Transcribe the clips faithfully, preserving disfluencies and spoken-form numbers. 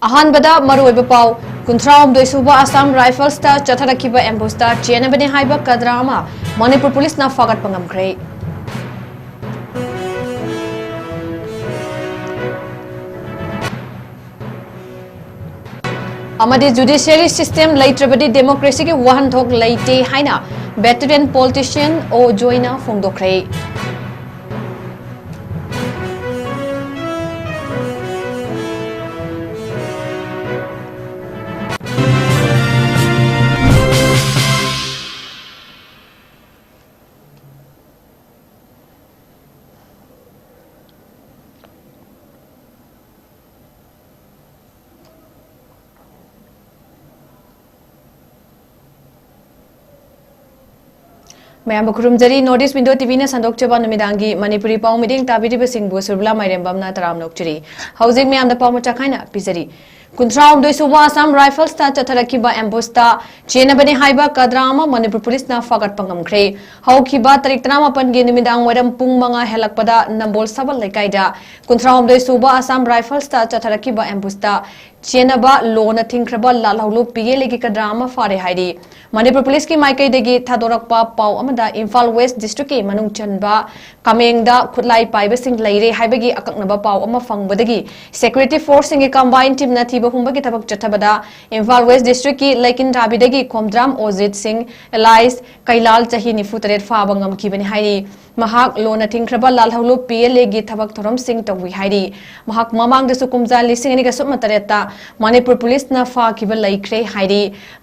ꯑꯍꯥꯟꯕꯗ ꯃꯔꯨꯑꯣꯏꯕ ꯄꯥꯎ, ꯀꯨꯟꯊ꯭ꯔꯥꯍꯨꯝꯗꯣꯏ ꯁꯨꯕ ꯑꯁꯥꯝ ꯔꯥꯏꯐꯜꯁꯇ ꯆꯠꯊꯔꯛꯈꯤꯕ ꯑꯦꯝꯕꯨꯁꯇ ꯆꯦꯟꯅꯕꯅꯤ ꯍꯥꯏꯕ ꯀꯗ꯭ꯔꯥ ꯑꯃ ꯃꯅꯤꯄꯨꯔ ꯄꯨꯂꯤꯁꯅ ꯐꯥꯒꯠꯄ ꯉꯝꯈ꯭ꯔꯦ꯫ ꯑꯃꯗꯤ ꯖꯨꯗꯤꯁꯤꯌꯔꯤ ꯁꯤꯁꯇꯦꯝ ꯂꯩꯇ꯭ꯔꯕꯗꯤ ꯗꯦꯃꯣꯀ꯭ꯔꯦꯁꯤꯒꯤ ꯋꯥꯍꯟꯊꯣꯛ ꯂꯩꯇꯦ ꯍꯥꯏꯅ ꯚꯦꯇꯔꯦꯟ ꯄꯣꯂꯤꯇꯤꯁꯤꯌꯟ ꯑꯣ ꯖꯣꯏꯅ ꯐꯣꯡꯗꯣꯛꯈ꯭ꯔꯦ꯫ ꯃꯌꯥꯝꯕꯨ ꯈꯨꯔꯨꯝꯖꯔꯤ꯫ North East Window ꯇꯤꯚꯤꯅ ꯁꯟꯗꯣꯛꯆꯕ ꯅꯨꯃꯤꯗꯥꯡꯒꯤ ꯃꯅꯤꯄꯨꯔꯤ ꯄꯥꯎ ꯃꯤꯠꯌꯦꯡ ꯇꯥꯕꯤꯔꯤꯕꯁꯤꯡꯕꯨ ꯁꯨꯔꯕꯂꯥ ꯃꯥꯏꯔꯦꯝꯕꯝꯅ ꯇꯔꯥꯝꯅ ꯑꯣꯛꯆꯔꯤ꯫ ꯍꯧꯖꯤꯛ ꯃꯌꯥꯝꯗ ꯄꯥꯎ ꯃꯆꯥ ꯈꯥꯏꯅ ꯄꯤꯖꯔꯤ꯫ ꯀꯨꯟꯊ꯭ꯔꯥꯍꯨꯝꯗꯣꯏ ꯁꯨꯕ ꯑꯁꯥꯝ ꯔꯥꯏꯐꯜꯁꯇ ꯆꯠꯊꯔꯛꯈꯤꯕ ꯑꯦꯝꯕꯨꯁꯇ ꯆꯦꯟꯅꯕꯅꯤ ꯍꯥꯏꯕ ꯀꯗ꯭ꯔꯥ ꯑꯃ ꯃꯅꯤꯄꯨꯔ ꯄꯨꯂꯤꯁꯅ ꯐꯥꯒꯠꯄ ꯉꯝꯈ꯭ꯔꯦ꯫ ꯍꯧꯈꯤꯕ ꯇꯥꯔꯤꯛ ꯇꯔꯥꯃꯥꯄꯟꯒꯤ ꯅꯨꯃꯤꯗꯥꯡ ꯋꯥꯏꯔꯝ ꯄꯨꯡ ꯃꯉꯥ ꯍꯦꯜꯂꯛꯄꯗ ꯅꯝꯕꯣꯜ ꯁꯕꯜ ꯂꯩꯀꯥꯏꯗ ꯀꯨꯟꯊ꯭ꯔꯥꯍꯨꯝꯗꯣꯏ ꯁꯨꯕ ꯑꯁꯥꯝ ꯔꯥꯏꯐꯜꯁꯇ ꯆꯠꯊꯔꯛꯈꯤꯕ ꯑꯦꯝꯕꯨꯁꯇ ꯆꯦꯟꯅꯕ ꯂꯣꯅ ꯊꯤꯡꯈ꯭ꯔꯕ ꯂꯥꯜꯍꯧꯂꯨꯞ ꯄꯤꯌꯦꯂꯦꯒꯤ ꯀꯗ꯭ꯔꯥ ꯑꯃ ꯐꯥꯔꯦ ꯍꯥꯏꯔꯤ꯫ ꯃꯅꯤꯄꯨꯔ ꯄꯨꯂꯤꯁꯀꯤ ꯃꯥꯏꯀꯩꯗꯒꯤ ꯊꯥꯗꯣꯔꯛꯄ ꯄꯥꯎ ꯑꯃꯗ ꯏꯝꯐꯥꯜ ꯋꯦꯁ ꯗꯤꯁꯇ꯭ꯔꯤꯛꯀꯤ ꯃꯅꯨꯡ ꯆꯟꯕ ꯀꯥꯃꯦꯡꯗ ꯈꯨꯠꯂꯥꯏ ꯄꯥꯏꯕꯁꯤꯡ ꯂꯩꯔꯦ ꯍꯥꯏꯕꯒꯤ ꯑꯀꯛꯅꯕ ꯄꯥꯎ ꯑꯃ ꯐꯪꯕꯗꯒꯤ ꯁꯦꯀ꯭ꯌꯨꯔꯤꯇꯤ ꯐꯣꯔꯁꯁꯤꯡꯒꯤ ꯀꯝꯕꯥꯏꯟ ꯇꯤꯝꯅ ꯊꯤꯕ ꯍꯨꯝꯕꯒꯤ ꯊꯕꯛ ꯆꯠꯊꯕꯗ ꯏꯝꯐꯥꯜ ꯋꯦꯁ ꯗꯤꯁꯇ꯭ꯔꯤꯛꯀꯤ ꯂꯩꯀꯤꯟ ꯊꯥꯕꯤꯗꯒꯤ ꯈꯣꯝꯗ꯭ꯔꯥꯝ ꯑꯣꯖꯤꯠ ꯁꯤꯡ ꯑꯦꯂꯥꯏꯁ ꯀꯩꯂꯥꯜ ꯆꯍꯤ ꯅꯤꯐꯨ ꯇꯔꯦꯠ ꯐꯥꯕ ꯉꯝꯈꯤꯕꯅꯤ ꯍꯥꯏꯔꯤ꯫ ꯃꯍꯥꯛ ꯂꯣꯟꯅ ꯊꯤꯡꯈ꯭ꯔꯕ ꯂꯥꯜꯍꯧꯂꯨꯞ ꯄꯤꯌꯦꯂꯦꯒꯤ ꯊꯕꯛ ꯊꯧꯔꯝꯁꯤꯡ ꯇꯧꯏ ꯍꯥꯏꯔꯤ꯫ ꯃꯍꯥꯛ ꯃꯃꯥꯡꯗꯁꯨ ꯀꯨꯝꯖꯥ ꯂꯤꯁꯤꯡ ꯑꯅꯤꯒ ꯁꯨꯞꯅ ꯇꯔꯦꯠꯇ ꯃꯅꯤꯄꯨꯔ ꯄꯨꯂꯤꯁꯅ ꯐꯥꯈꯤꯕ ꯂꯩꯈ꯭ꯔꯦ ꯍꯥꯏꯔꯤ꯫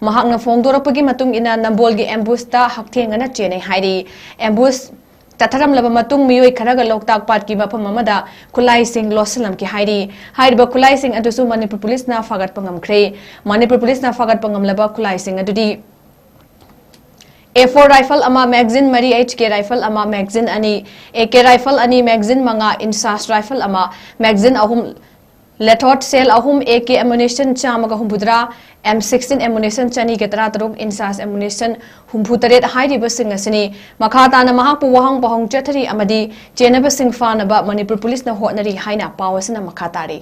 ꯃꯍꯥꯛꯅ ꯐꯣꯡꯗꯣꯔꯛꯄꯒꯤ ꯃꯇꯨꯡ ꯏꯟꯅ ꯅꯝꯕꯣꯜꯒꯤ ꯑꯦꯝꯕꯨꯁꯇ ꯍꯛꯊꯦꯡꯅꯅ ꯆꯦꯟꯅꯩ ꯍꯥꯏꯔꯤ꯫ ꯑꯦꯝꯕꯨꯁ ꯆꯠꯊꯔꯝꯂꯕ ꯃꯇꯨꯡ ꯃꯤꯑꯣꯏ ꯈꯔꯒ ꯂꯣꯛꯇꯥꯛ ꯄꯥꯠꯀꯤ ꯃꯐꯝ ꯑꯃꯗ ꯈꯨꯠꯂꯥꯏꯁꯤꯡ ꯂꯣꯠꯁꯤꯜꯂꯝꯈꯤ ꯍꯥꯏꯔꯤ꯫ ꯍꯥꯏꯔꯤꯕ ꯈꯨꯠꯂꯥꯏꯁꯤꯡ ꯑꯗꯨꯁꯨ ꯃꯅꯤꯄꯨꯔ ꯄꯨꯂꯤꯁꯅ ꯐꯥꯒꯠꯄ ꯉꯝꯈ꯭ꯔꯦ꯫ ꯃꯅꯤꯄꯨꯔ ꯄꯨꯂꯤꯁꯅ ꯐꯥꯒꯠꯄ ꯉꯝꯂꯕ ꯈꯨꯠꯂꯥꯏꯁꯤꯡ ꯑꯗꯨꯗꯤ ꯑꯦ ꯐꯣꯔ ꯔꯥꯏꯐꯜ ꯑꯃ, ꯃꯦꯒꯥꯖꯤꯟ ꯃꯔꯤ, ꯑꯩꯆ ꯀꯦ ꯔꯥꯏꯐꯜ ꯑꯃ, ꯃꯦꯒꯥꯖꯤꯟ ꯑꯅꯤ, ꯑꯦ ꯀꯦ ꯔꯥꯏꯐꯜ ꯑꯅꯤ, ꯃꯦꯒꯥꯖꯤꯟ ꯃꯉꯥ, ꯏꯟꯁꯥꯁ ꯔꯥꯏꯐꯜ ꯑꯃ, ꯃꯦꯒꯥꯖꯤꯟ ꯑꯍꯨꯝ, ꯂꯦꯊꯣꯠ ꯁꯦꯜ ꯑꯍꯨꯝ, ꯑꯦ ꯀꯦ ꯑꯦꯃꯨꯅꯤꯁꯟ ꯆꯥꯝꯃꯒ ꯍꯨꯝꯐꯨꯇꯔꯥ, ꯑꯦꯝ ꯁꯤꯛꯁꯇꯤꯟ ꯑꯦꯃꯨꯅꯤꯁꯟ ꯆꯅꯤꯒ ꯇꯔꯥꯇꯔꯨꯛ, ꯏꯟꯁꯥꯁ ꯑꯦꯃꯨꯅꯤꯁꯟ ꯍꯨꯝꯐꯨꯇꯔꯦꯠ ꯍꯥꯏꯔꯤꯕꯁꯤꯡ ꯑꯁꯤꯅꯤ꯫ ꯃꯈꯥ ꯇꯥꯅ ꯃꯍꯥꯛꯄꯨ ꯋꯥꯍꯪ ꯄꯥꯎꯍꯪ ꯆꯠꯊꯔꯤ ꯑꯃꯗꯤ ꯆꯦꯟꯅꯕꯁꯤꯡ ꯐꯥꯅꯕ ꯃꯅꯤꯄꯨꯔ ꯄꯨꯂꯤꯁꯅ ꯍꯣꯠꯅꯔꯤ ꯍꯥꯏꯅ ꯄꯥꯎ ꯑꯁꯤꯅ ꯃꯈꯥ ꯇꯥꯔꯤ꯫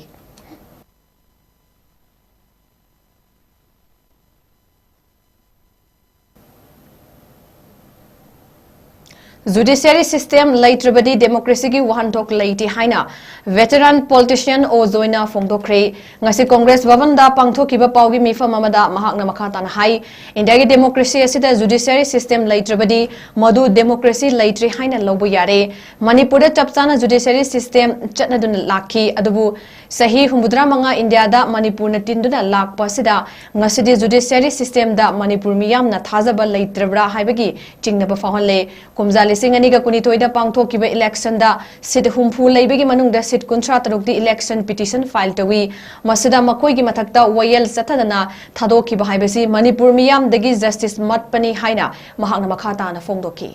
Judiciary system ꯂꯩꯇ꯭ꯔꯕꯗꯤ democracyꯒꯤ ꯋꯥꯍꯟꯊꯣꯛ ꯂꯩꯇꯦ ꯍꯥꯏꯅ veteran politician ꯑꯣ ꯖꯣꯏꯅ ꯐꯣꯡꯗꯣꯛꯈ꯭ꯔꯦ꯫ ꯉꯁꯤ Congress ꯚꯕꯟꯗ ꯄꯥꯡꯊꯣꯛꯈꯤꯕ ꯄꯥꯎꯒꯤ ꯃꯤꯐꯝ ꯑꯃꯗ ꯃꯍꯥꯛꯅ ꯃꯈꯥ ꯇꯥꯅ ꯍꯥꯏ, ꯏꯟꯗꯤꯌꯥꯒꯤ democracy ꯑꯁꯤꯗ judiciary system ꯂꯩꯇ꯭ꯔꯕꯗꯤ ꯃꯗꯨ democracy ꯂꯩꯇ꯭ꯔꯦ ꯍꯥꯏꯅ ꯂꯧꯕ ꯌꯥꯔꯦ꯫ ꯃꯅꯤꯄꯨꯔꯗ ꯆꯞ ꯆꯥꯅ judiciary system ꯆꯠꯅꯗꯨꯅ ꯂꯥꯛꯈꯤ, ꯑꯗꯨꯕꯨ ꯆꯍꯤ ꯍꯨꯝꯐꯨꯇꯔꯥ ꯃꯉꯥ ꯏꯟꯗꯤꯌꯥꯗ ꯃꯅꯤꯄꯨꯔꯅ ꯇꯤꯟꯗꯨꯅ ꯂꯥꯛꯄ ꯑꯁꯤꯗ ꯉꯁꯤꯗꯤ judiciary systemꯗ ꯃꯅꯤꯄꯨꯔ ꯃꯤꯌꯥꯝꯅ ꯊꯥꯖꯕ ꯂꯩꯇ꯭ꯔꯕ꯭ꯔꯥ ꯍꯥꯏꯕꯒꯤ ꯆꯤꯡꯅꯕ ꯐꯥꯎꯍꯜꯂꯦ꯫ ꯀꯨꯝꯖꯥ ꯂꯤꯁꯤꯡ ꯑꯅꯤꯒ ꯀꯨꯟꯅꯤꯊꯣꯏꯗ ꯄꯥꯡꯊꯣꯛꯈꯤꯕ electionꯗ seat ꯍꯨꯝꯐꯨ ꯂꯩꯕꯒꯤ ꯃꯅꯨꯡꯗ seat ꯀꯨꯟꯊ꯭ꯔꯥ ꯇꯔꯨꯛꯇꯤ election petition file ꯇꯧꯏ꯫ ꯃꯁꯤꯗ ꯃꯈꯣꯏꯒꯤ ꯃꯊꯛꯇ ꯋꯥꯌꯦꯜ ꯆꯠꯊꯗꯅ ꯊꯥꯗꯣꯛꯈꯤꯕ ꯍꯥꯏꯕꯁꯤ ꯃꯅꯤꯄꯨꯔ ꯃꯤꯌꯥꯝꯗꯒꯤ justice ꯃꯠꯄꯅꯤ ꯍꯥꯏꯅ ꯃꯍꯥꯛꯅ ꯃꯈꯥ ꯇꯥꯅ ꯐꯣꯡꯗꯣꯛꯈꯤ꯫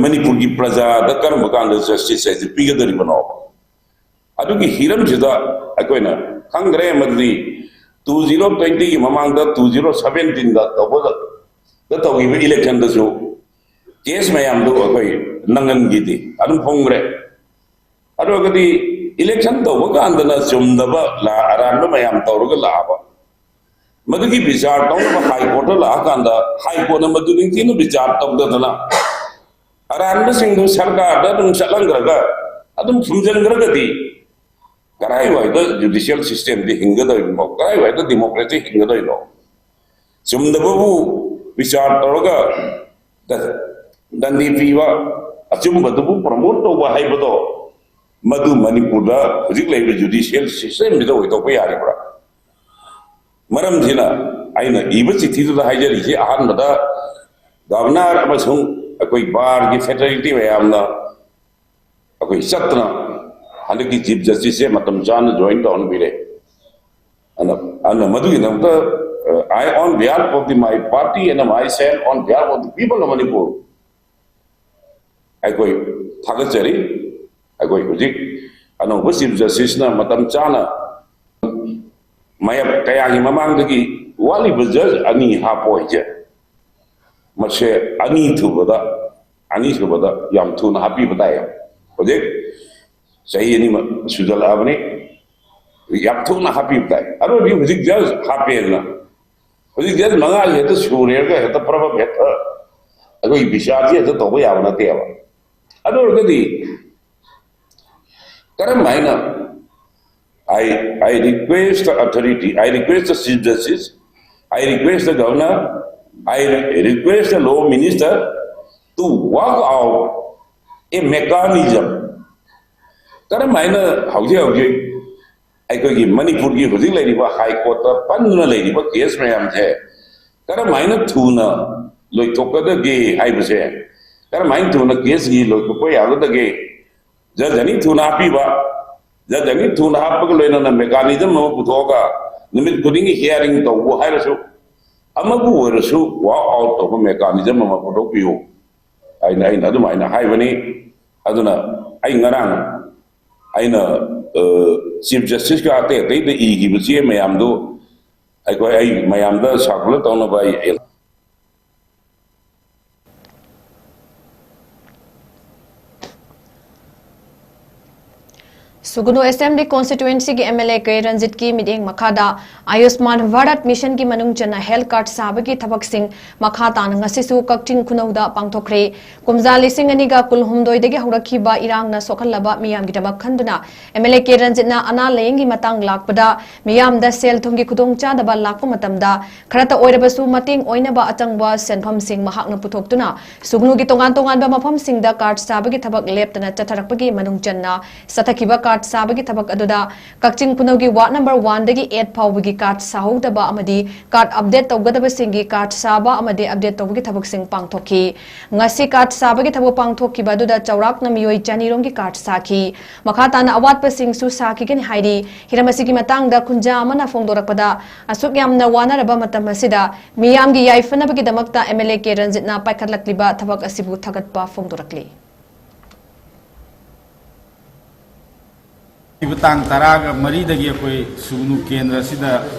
ꯃꯅꯤꯄꯨꯔꯒꯤ ꯄ꯭ꯔꯖꯥꯗ ꯀꯔꯝꯕ ꯀꯥꯟꯗ justice ꯍꯥꯏꯁꯦ ꯄꯤꯒꯗꯧꯔꯤꯕꯅꯣ? ꯑꯗꯨꯒꯤ ꯍꯤꯔꯝꯁꯤꯗ ꯑꯩꯈꯣꯏꯅ ꯈꯪꯗ꯭ꯔꯦ꯫ ꯃꯗꯨꯗꯤ two zero twentyꯒꯤ ꯃꯃꯥꯡꯗ two zero seventeenꯗ ꯇꯧꯕꯗ ꯇꯧꯈꯤꯕ electionꯗꯁꯨ case ꯃꯌꯥꯝꯗꯨ ꯑꯩꯈꯣꯏ ꯅꯪꯍꯟꯈꯤꯗꯦ, ꯑꯗꯨꯝ ꯐꯣꯡꯈ꯭ꯔꯦ꯫ ꯑꯗꯨꯒꯗꯤ election ꯇꯧꯕ ꯀꯥꯟꯗꯅ ꯆꯨꯝꯗꯕ ꯂꯥ-, ꯑꯔꯥꯟꯕ ꯃꯌꯥꯝ ꯇꯧꯔꯒ ꯂꯥꯛꯑꯕ, ꯃꯗꯨꯒꯤ ꯕꯤꯆꯥꯔ ꯇꯧꯅꯕ High Courtꯇ ꯂꯥꯛꯑꯀꯥꯟꯗ High Courtꯅ ꯃꯗꯨ ꯅꯤꯡꯊꯤꯅ ꯕꯤꯆꯥꯔ ꯇꯧꯗꯗꯅ ꯑꯔꯥꯟꯕꯁꯤꯡꯗꯨ ꯁꯔꯀꯥꯔꯗ ꯑꯗꯨꯝ ꯆꯠꯍꯟꯈ꯭ꯔꯒ ꯑꯗꯨꯝ ꯐꯨꯝꯖꯤꯟꯈ꯭ꯔꯒꯗꯤ ꯀꯔꯥꯏꯋꯥꯏꯗ judicial systemꯗꯤ ꯍꯤꯡꯒꯗꯧꯔꯤꯕꯅꯣ? ꯀꯔꯥꯏꯋꯥꯏꯗ democracy ꯍꯤꯡꯒꯗꯧꯔꯤꯅꯣ? ꯆꯨꯝꯗꯕꯕꯨ ꯕꯤꯆꯥꯔ ꯇꯧꯔꯒ ꯗ-, ꯗꯟꯗꯤ ꯄꯤꯕ, ꯑꯆꯨꯝꯕꯗꯨꯕꯨ promote ꯇꯧꯕ ꯍꯥꯏꯕꯗꯣ, ꯃꯗꯨ ꯃꯅꯤꯄꯨꯔꯗ ꯍꯧꯖꯤꯛ ꯂꯩꯔꯤꯕ judicial systemꯁꯤꯗ ꯑꯣꯏꯊꯣꯛꯄ ꯌꯥꯔꯤꯕ꯭ꯔꯥ? ꯃꯔꯝꯁꯤꯅ ꯑꯩꯅ ꯏꯕ ꯆꯤꯊꯤꯗꯨꯗ ꯍꯥꯏꯖꯔꯤꯁꯤ, ꯑꯍꯥꯟꯕꯗ Governor ꯑꯃꯁꯨꯡ ꯑꯩꯈꯣꯏ barꯒꯤ fraternity ꯃꯌꯥꯝꯅ ꯑꯩꯈꯣꯏ ꯆꯠꯇꯅ ꯍꯟꯗꯛꯀꯤ Chief Justiceꯁꯦ ꯃꯇꯝ ꯆꯥꯅ join ꯇꯧꯍꯟꯕꯤꯔꯦ꯫ ꯑꯗꯨꯅ, ꯑꯗꯨꯅ ꯃꯗꯨꯒꯤꯗꯃꯛꯇ, uh, I, on behalf of the, my party and myself, on behalf of the people of Manipur, ꯑꯩꯈꯣꯏ ꯊꯥꯒꯠꯆꯔꯤ꯫ ꯑꯩꯈꯣꯏ ꯍꯧꯖꯤꯛ ꯑꯅꯧꯕ Chief Justiceꯅ ꯃꯇꯝ ꯆꯥꯅ ꯃꯌꯥꯝ ꯀꯌꯥꯒꯤ ꯃꯃꯥꯡꯗꯒꯤ ꯋꯥꯠꯂꯤꯕ judge ꯑꯅꯤ ꯍꯥꯞꯄꯣ ꯍꯥꯏꯁꯦ, ꯃꯁꯦ ꯑꯅꯤ ꯊꯨꯕꯗ, ꯑꯅꯤꯁꯨꯕꯗ ꯌꯥꯝ ꯊꯨꯅ ꯍꯥꯞꯄꯤꯕ ꯇꯥꯏ꯫ ꯍꯧꯖꯤꯛ ꯆꯍꯤ ꯑꯅꯤꯃꯛ ꯁꯨꯖꯜꯂꯛꯑꯕꯅꯤ, ꯌꯥꯝ ꯊꯨꯅ ꯍꯥꯞꯄꯤꯕ ꯇꯥꯏ꯫ ꯑꯔꯣꯏꯕꯤ ꯍꯧꯖꯤꯛ judge ꯍꯥꯞꯄꯦꯗꯅ, ꯍꯧꯖꯤꯛ judge ꯃꯉꯥꯁꯦ ꯍꯦꯛꯇ ꯁꯨꯔꯦꯒ ꯍꯦꯛꯇ ꯄ꯭ꯔꯕꯞ ꯍꯦꯛꯇ ꯑꯩꯈꯣꯏꯒꯤ ꯕꯤꯆꯥꯔꯁꯤ ꯍꯦꯛꯇ ꯇꯧꯕ ꯌꯥꯕ ꯅꯠꯇꯦꯕ꯫ ꯑꯗꯨ ꯑꯣꯏꯔꯒꯗꯤ ꯀꯔꯝ ꯍꯥꯏꯅ I, I request the authority, I request the Chief Justice, I request the Governor, I request the Law Minister to work out a mechanism. ꯀꯔꯝ ꯍꯥꯏꯅ ꯍꯧꯖꯤꯛ ꯍꯧꯖꯤꯛ ꯑꯩꯈꯣꯏꯒꯤ ꯃꯅꯤꯄꯨꯔꯒꯤ ꯍꯧꯖꯤꯛ ꯂꯩꯔꯤꯕ ꯍꯥꯏ ꯀꯣꯔꯠꯇ ꯄꯟꯗꯨꯅ ꯂꯩꯔꯤꯕ ꯀꯦꯁ ꯃꯌꯥꯝꯁꯦ ꯀꯔꯝ ꯍꯥꯏꯅ ꯊꯨꯅ ꯂꯣꯏꯊꯣꯛꯀꯗꯒꯦ ꯍꯥꯏꯕꯁꯦ, ꯀꯔꯝ ꯍꯥꯏꯅ ꯊꯨꯅ ꯀꯦꯁꯁꯤ ꯂꯣꯏꯊꯣꯛꯄ ꯌꯥꯒꯗꯒꯦ, ꯖꯖ ꯑꯅꯤ ꯊꯨꯅ ꯍꯥꯞꯄꯤꯕ, ꯖꯖ ꯑꯅꯤ ꯊꯨꯅ ꯍꯥꯞꯄꯒ ꯂꯣꯏꯅꯅ ꯃꯦꯀꯥꯅꯤꯖꯝ ꯑꯃ ꯄꯨꯊꯣꯛꯑꯒ ꯅꯨꯃꯤꯠ ꯈꯨꯗꯤꯡꯒꯤ ꯍꯤꯌꯥꯔꯤꯡ ꯇꯧꯕ ꯍꯥꯏꯔꯁꯨ, ꯑꯃꯕꯨ ꯑꯣꯏꯔꯁꯨ ꯋꯥꯛ ꯑꯥꯎꯠ ꯇꯧꯕ ꯃꯦꯀꯥꯅꯤꯖꯝ ꯑꯃ ꯄꯨꯊꯣꯛꯄꯤꯌꯨ ꯍꯥꯏꯅ ꯑꯩꯅ ꯑꯗꯨꯃꯥꯏꯅ ꯍꯥꯏꯕꯅꯤ꯫ ꯑꯗꯨꯅ ꯑꯩ ꯉꯔꯥꯡ ꯑꯩꯅ ꯆꯤꯐ ꯖꯁꯇꯤꯁꯀ ꯑꯇꯩ ꯑꯇꯩꯗ ꯏꯈꯤꯕ ꯆꯦ ꯃꯌꯥꯝꯗꯨ ꯑꯩꯈꯣꯏ, ꯑꯩ ꯃꯌꯥꯝꯗ ꯁꯥꯔꯀꯨꯂꯔ ꯇꯧꯅꯕ ꯑꯩ ꯁꯨꯒꯅꯨ ꯑꯦꯁꯦꯝꯕ꯭ꯂꯤ ꯀꯣꯟꯁꯇꯤꯇ꯭ꯋꯦꯟꯁꯤꯒꯤ ꯑꯦꯝ ꯑꯦꯜ ꯑꯦ ꯀꯦ ꯔꯟꯖꯤꯠꯀꯤ ꯃꯤꯠꯌꯦꯡ ꯃꯈꯥꯗ ꯑꯌꯨꯁꯃꯥꯟ ꯚꯥꯔꯠ ꯃꯤꯁꯟꯒꯤ ꯃꯅꯨꯡ ꯆꯟꯅ ꯍꯦꯜꯊ ꯀꯥꯔꯗ ꯁꯥꯕꯒꯤ ꯊꯕꯛꯁꯤꯡ ꯃꯈꯥ ꯇꯥꯅ ꯉꯁꯤꯁꯨ ꯀꯛꯆꯤꯡ ꯈꯨꯅꯧꯗ ꯄꯥꯡꯊꯣꯛꯈ꯭ꯔꯦ꯫ ꯀꯨꯝꯖꯥ ꯂꯤꯁꯤꯡ ꯑꯅꯤꯒ ꯀꯨꯟꯍꯨꯝꯗꯣꯏꯗꯒꯤ ꯍꯧꯔꯛꯈꯤꯕ ꯏꯔꯥꯡꯅ ꯁꯣꯛꯍꯜꯂꯕ ꯃꯤꯌꯥꯝꯒꯤꯗꯃꯛ ꯈꯟꯗꯨꯅ ꯑꯦꯝ ꯑꯦꯜ ꯑꯦ ꯀꯦ ꯔꯟꯖꯤꯠꯅ ꯑꯅꯥ ꯂꯥꯌꯦꯡꯒꯤ ꯃꯇꯥꯡ ꯂꯥꯛꯄꯗ ꯃꯤꯌꯥꯝꯗ ꯁꯦꯜ ꯊꯨꯝꯒꯤ ꯈꯨꯗꯣꯡꯆꯥꯗꯕ ꯂꯥꯛꯄ ꯃꯇꯝꯗ ꯈꯔꯇ ꯑꯣꯏꯔꯕꯁꯨ ꯃꯇꯦꯡ ꯑꯣꯏꯅꯕ ꯑꯆꯪꯕ ꯁꯦꯟꯐꯝꯁꯤꯡ ꯃꯍꯥꯛꯅ ꯄꯨꯊꯣꯛꯇꯨꯅ ꯁꯨꯒꯅꯨꯒꯤ ꯇꯣꯉꯥꯟ ꯇꯣꯉꯥꯟꯕ ꯃꯐꯝꯁꯤꯡꯗ ꯀꯥꯔꯗ ꯁꯥꯕꯒꯤ ꯊꯕꯛ ꯂꯦꯞꯇꯅ ꯆꯠꯊꯔꯛꯄꯒꯤ ꯃꯅꯨꯡ ꯆꯟꯅ ꯆꯠꯊꯈꯤꯕ ꯀꯥꯔꯗ ꯁꯥꯕꯒꯤ ꯊꯕꯛ ꯑꯗꯨꯗ ꯀꯛꯆꯤꯡ ꯈꯨꯅꯧꯒꯤ ꯋꯥꯔꯗ ꯅꯝꯕꯔ ꯋꯥꯟꯗꯒꯤ ꯑꯦꯠ ꯐꯥꯎꯕꯒꯤ ꯀꯥꯔꯗ ꯁꯥꯍꯧꯗꯕ ꯑꯃꯗꯤ ꯀꯥꯔꯗ ꯑꯞꯗꯦꯠ ꯇꯧꯒꯗꯕꯁꯤꯡꯒꯤ ꯀꯥꯔꯗ ꯁꯥꯕ ꯑꯃꯗꯤ ꯑꯞꯗꯦꯠ ꯇꯧꯕꯒꯤ ꯊꯕꯛꯁꯤꯡ ꯄꯥꯡꯊꯣꯛꯈꯤ꯫ ꯉꯁꯤ ꯀꯥꯔꯗ ꯁꯥꯕꯒꯤ ꯊꯕꯛ ꯄꯥꯡꯊꯣꯛꯈꯤꯕ ꯑꯗꯨꯗ ꯆꯥꯎꯔꯥꯛꯅ ꯃꯤꯑꯣꯏ ꯆꯅꯤꯔꯣꯝꯒꯤ ꯀꯥꯔꯗ ꯁꯥꯈꯤ꯫ ꯃꯈꯥ ꯇꯥꯅ ꯑꯋꯥꯠꯄꯁꯤꯡꯁꯨ ꯁꯥꯈꯤꯒꯅꯤ ꯍꯥꯏꯔꯤ꯫ ꯍꯤꯔꯝ ꯑꯁꯤꯒꯤ ꯃꯇꯥꯡꯗ ꯈꯨꯟꯖꯥ ꯑꯃꯅ ꯐꯣꯡꯗꯣꯔꯛꯄꯗ, ꯑꯁꯨꯛ ꯌꯥꯝꯅ ꯋꯥꯅꯔꯕ ꯃꯇꯝ ꯑꯁꯤꯗ ꯃꯤꯌꯥꯝꯒꯤ ꯌꯥꯏꯐꯅꯕꯒꯤꯗꯃꯛꯇ ꯑꯦꯝ ꯑꯦꯜ ꯑꯦ ꯀꯦ ꯔꯟꯖꯤꯠꯅ ꯄꯥꯏꯈꯠꯂꯛꯂꯤꯕ ꯊꯕꯛ ꯑꯁꯤꯕꯨ ꯊꯥꯒꯠꯄ ꯐꯣꯡꯗꯣꯔꯛꯂꯤ꯫ ꯄꯤꯕ ꯇꯥꯡ ꯇꯔꯥꯒ ꯃꯔꯤꯗꯒꯤ ꯑꯩꯈꯣꯏ ꯁꯨꯒꯅꯨ ꯀꯦꯟꯗ꯭ꯔ ꯑꯁꯤꯗ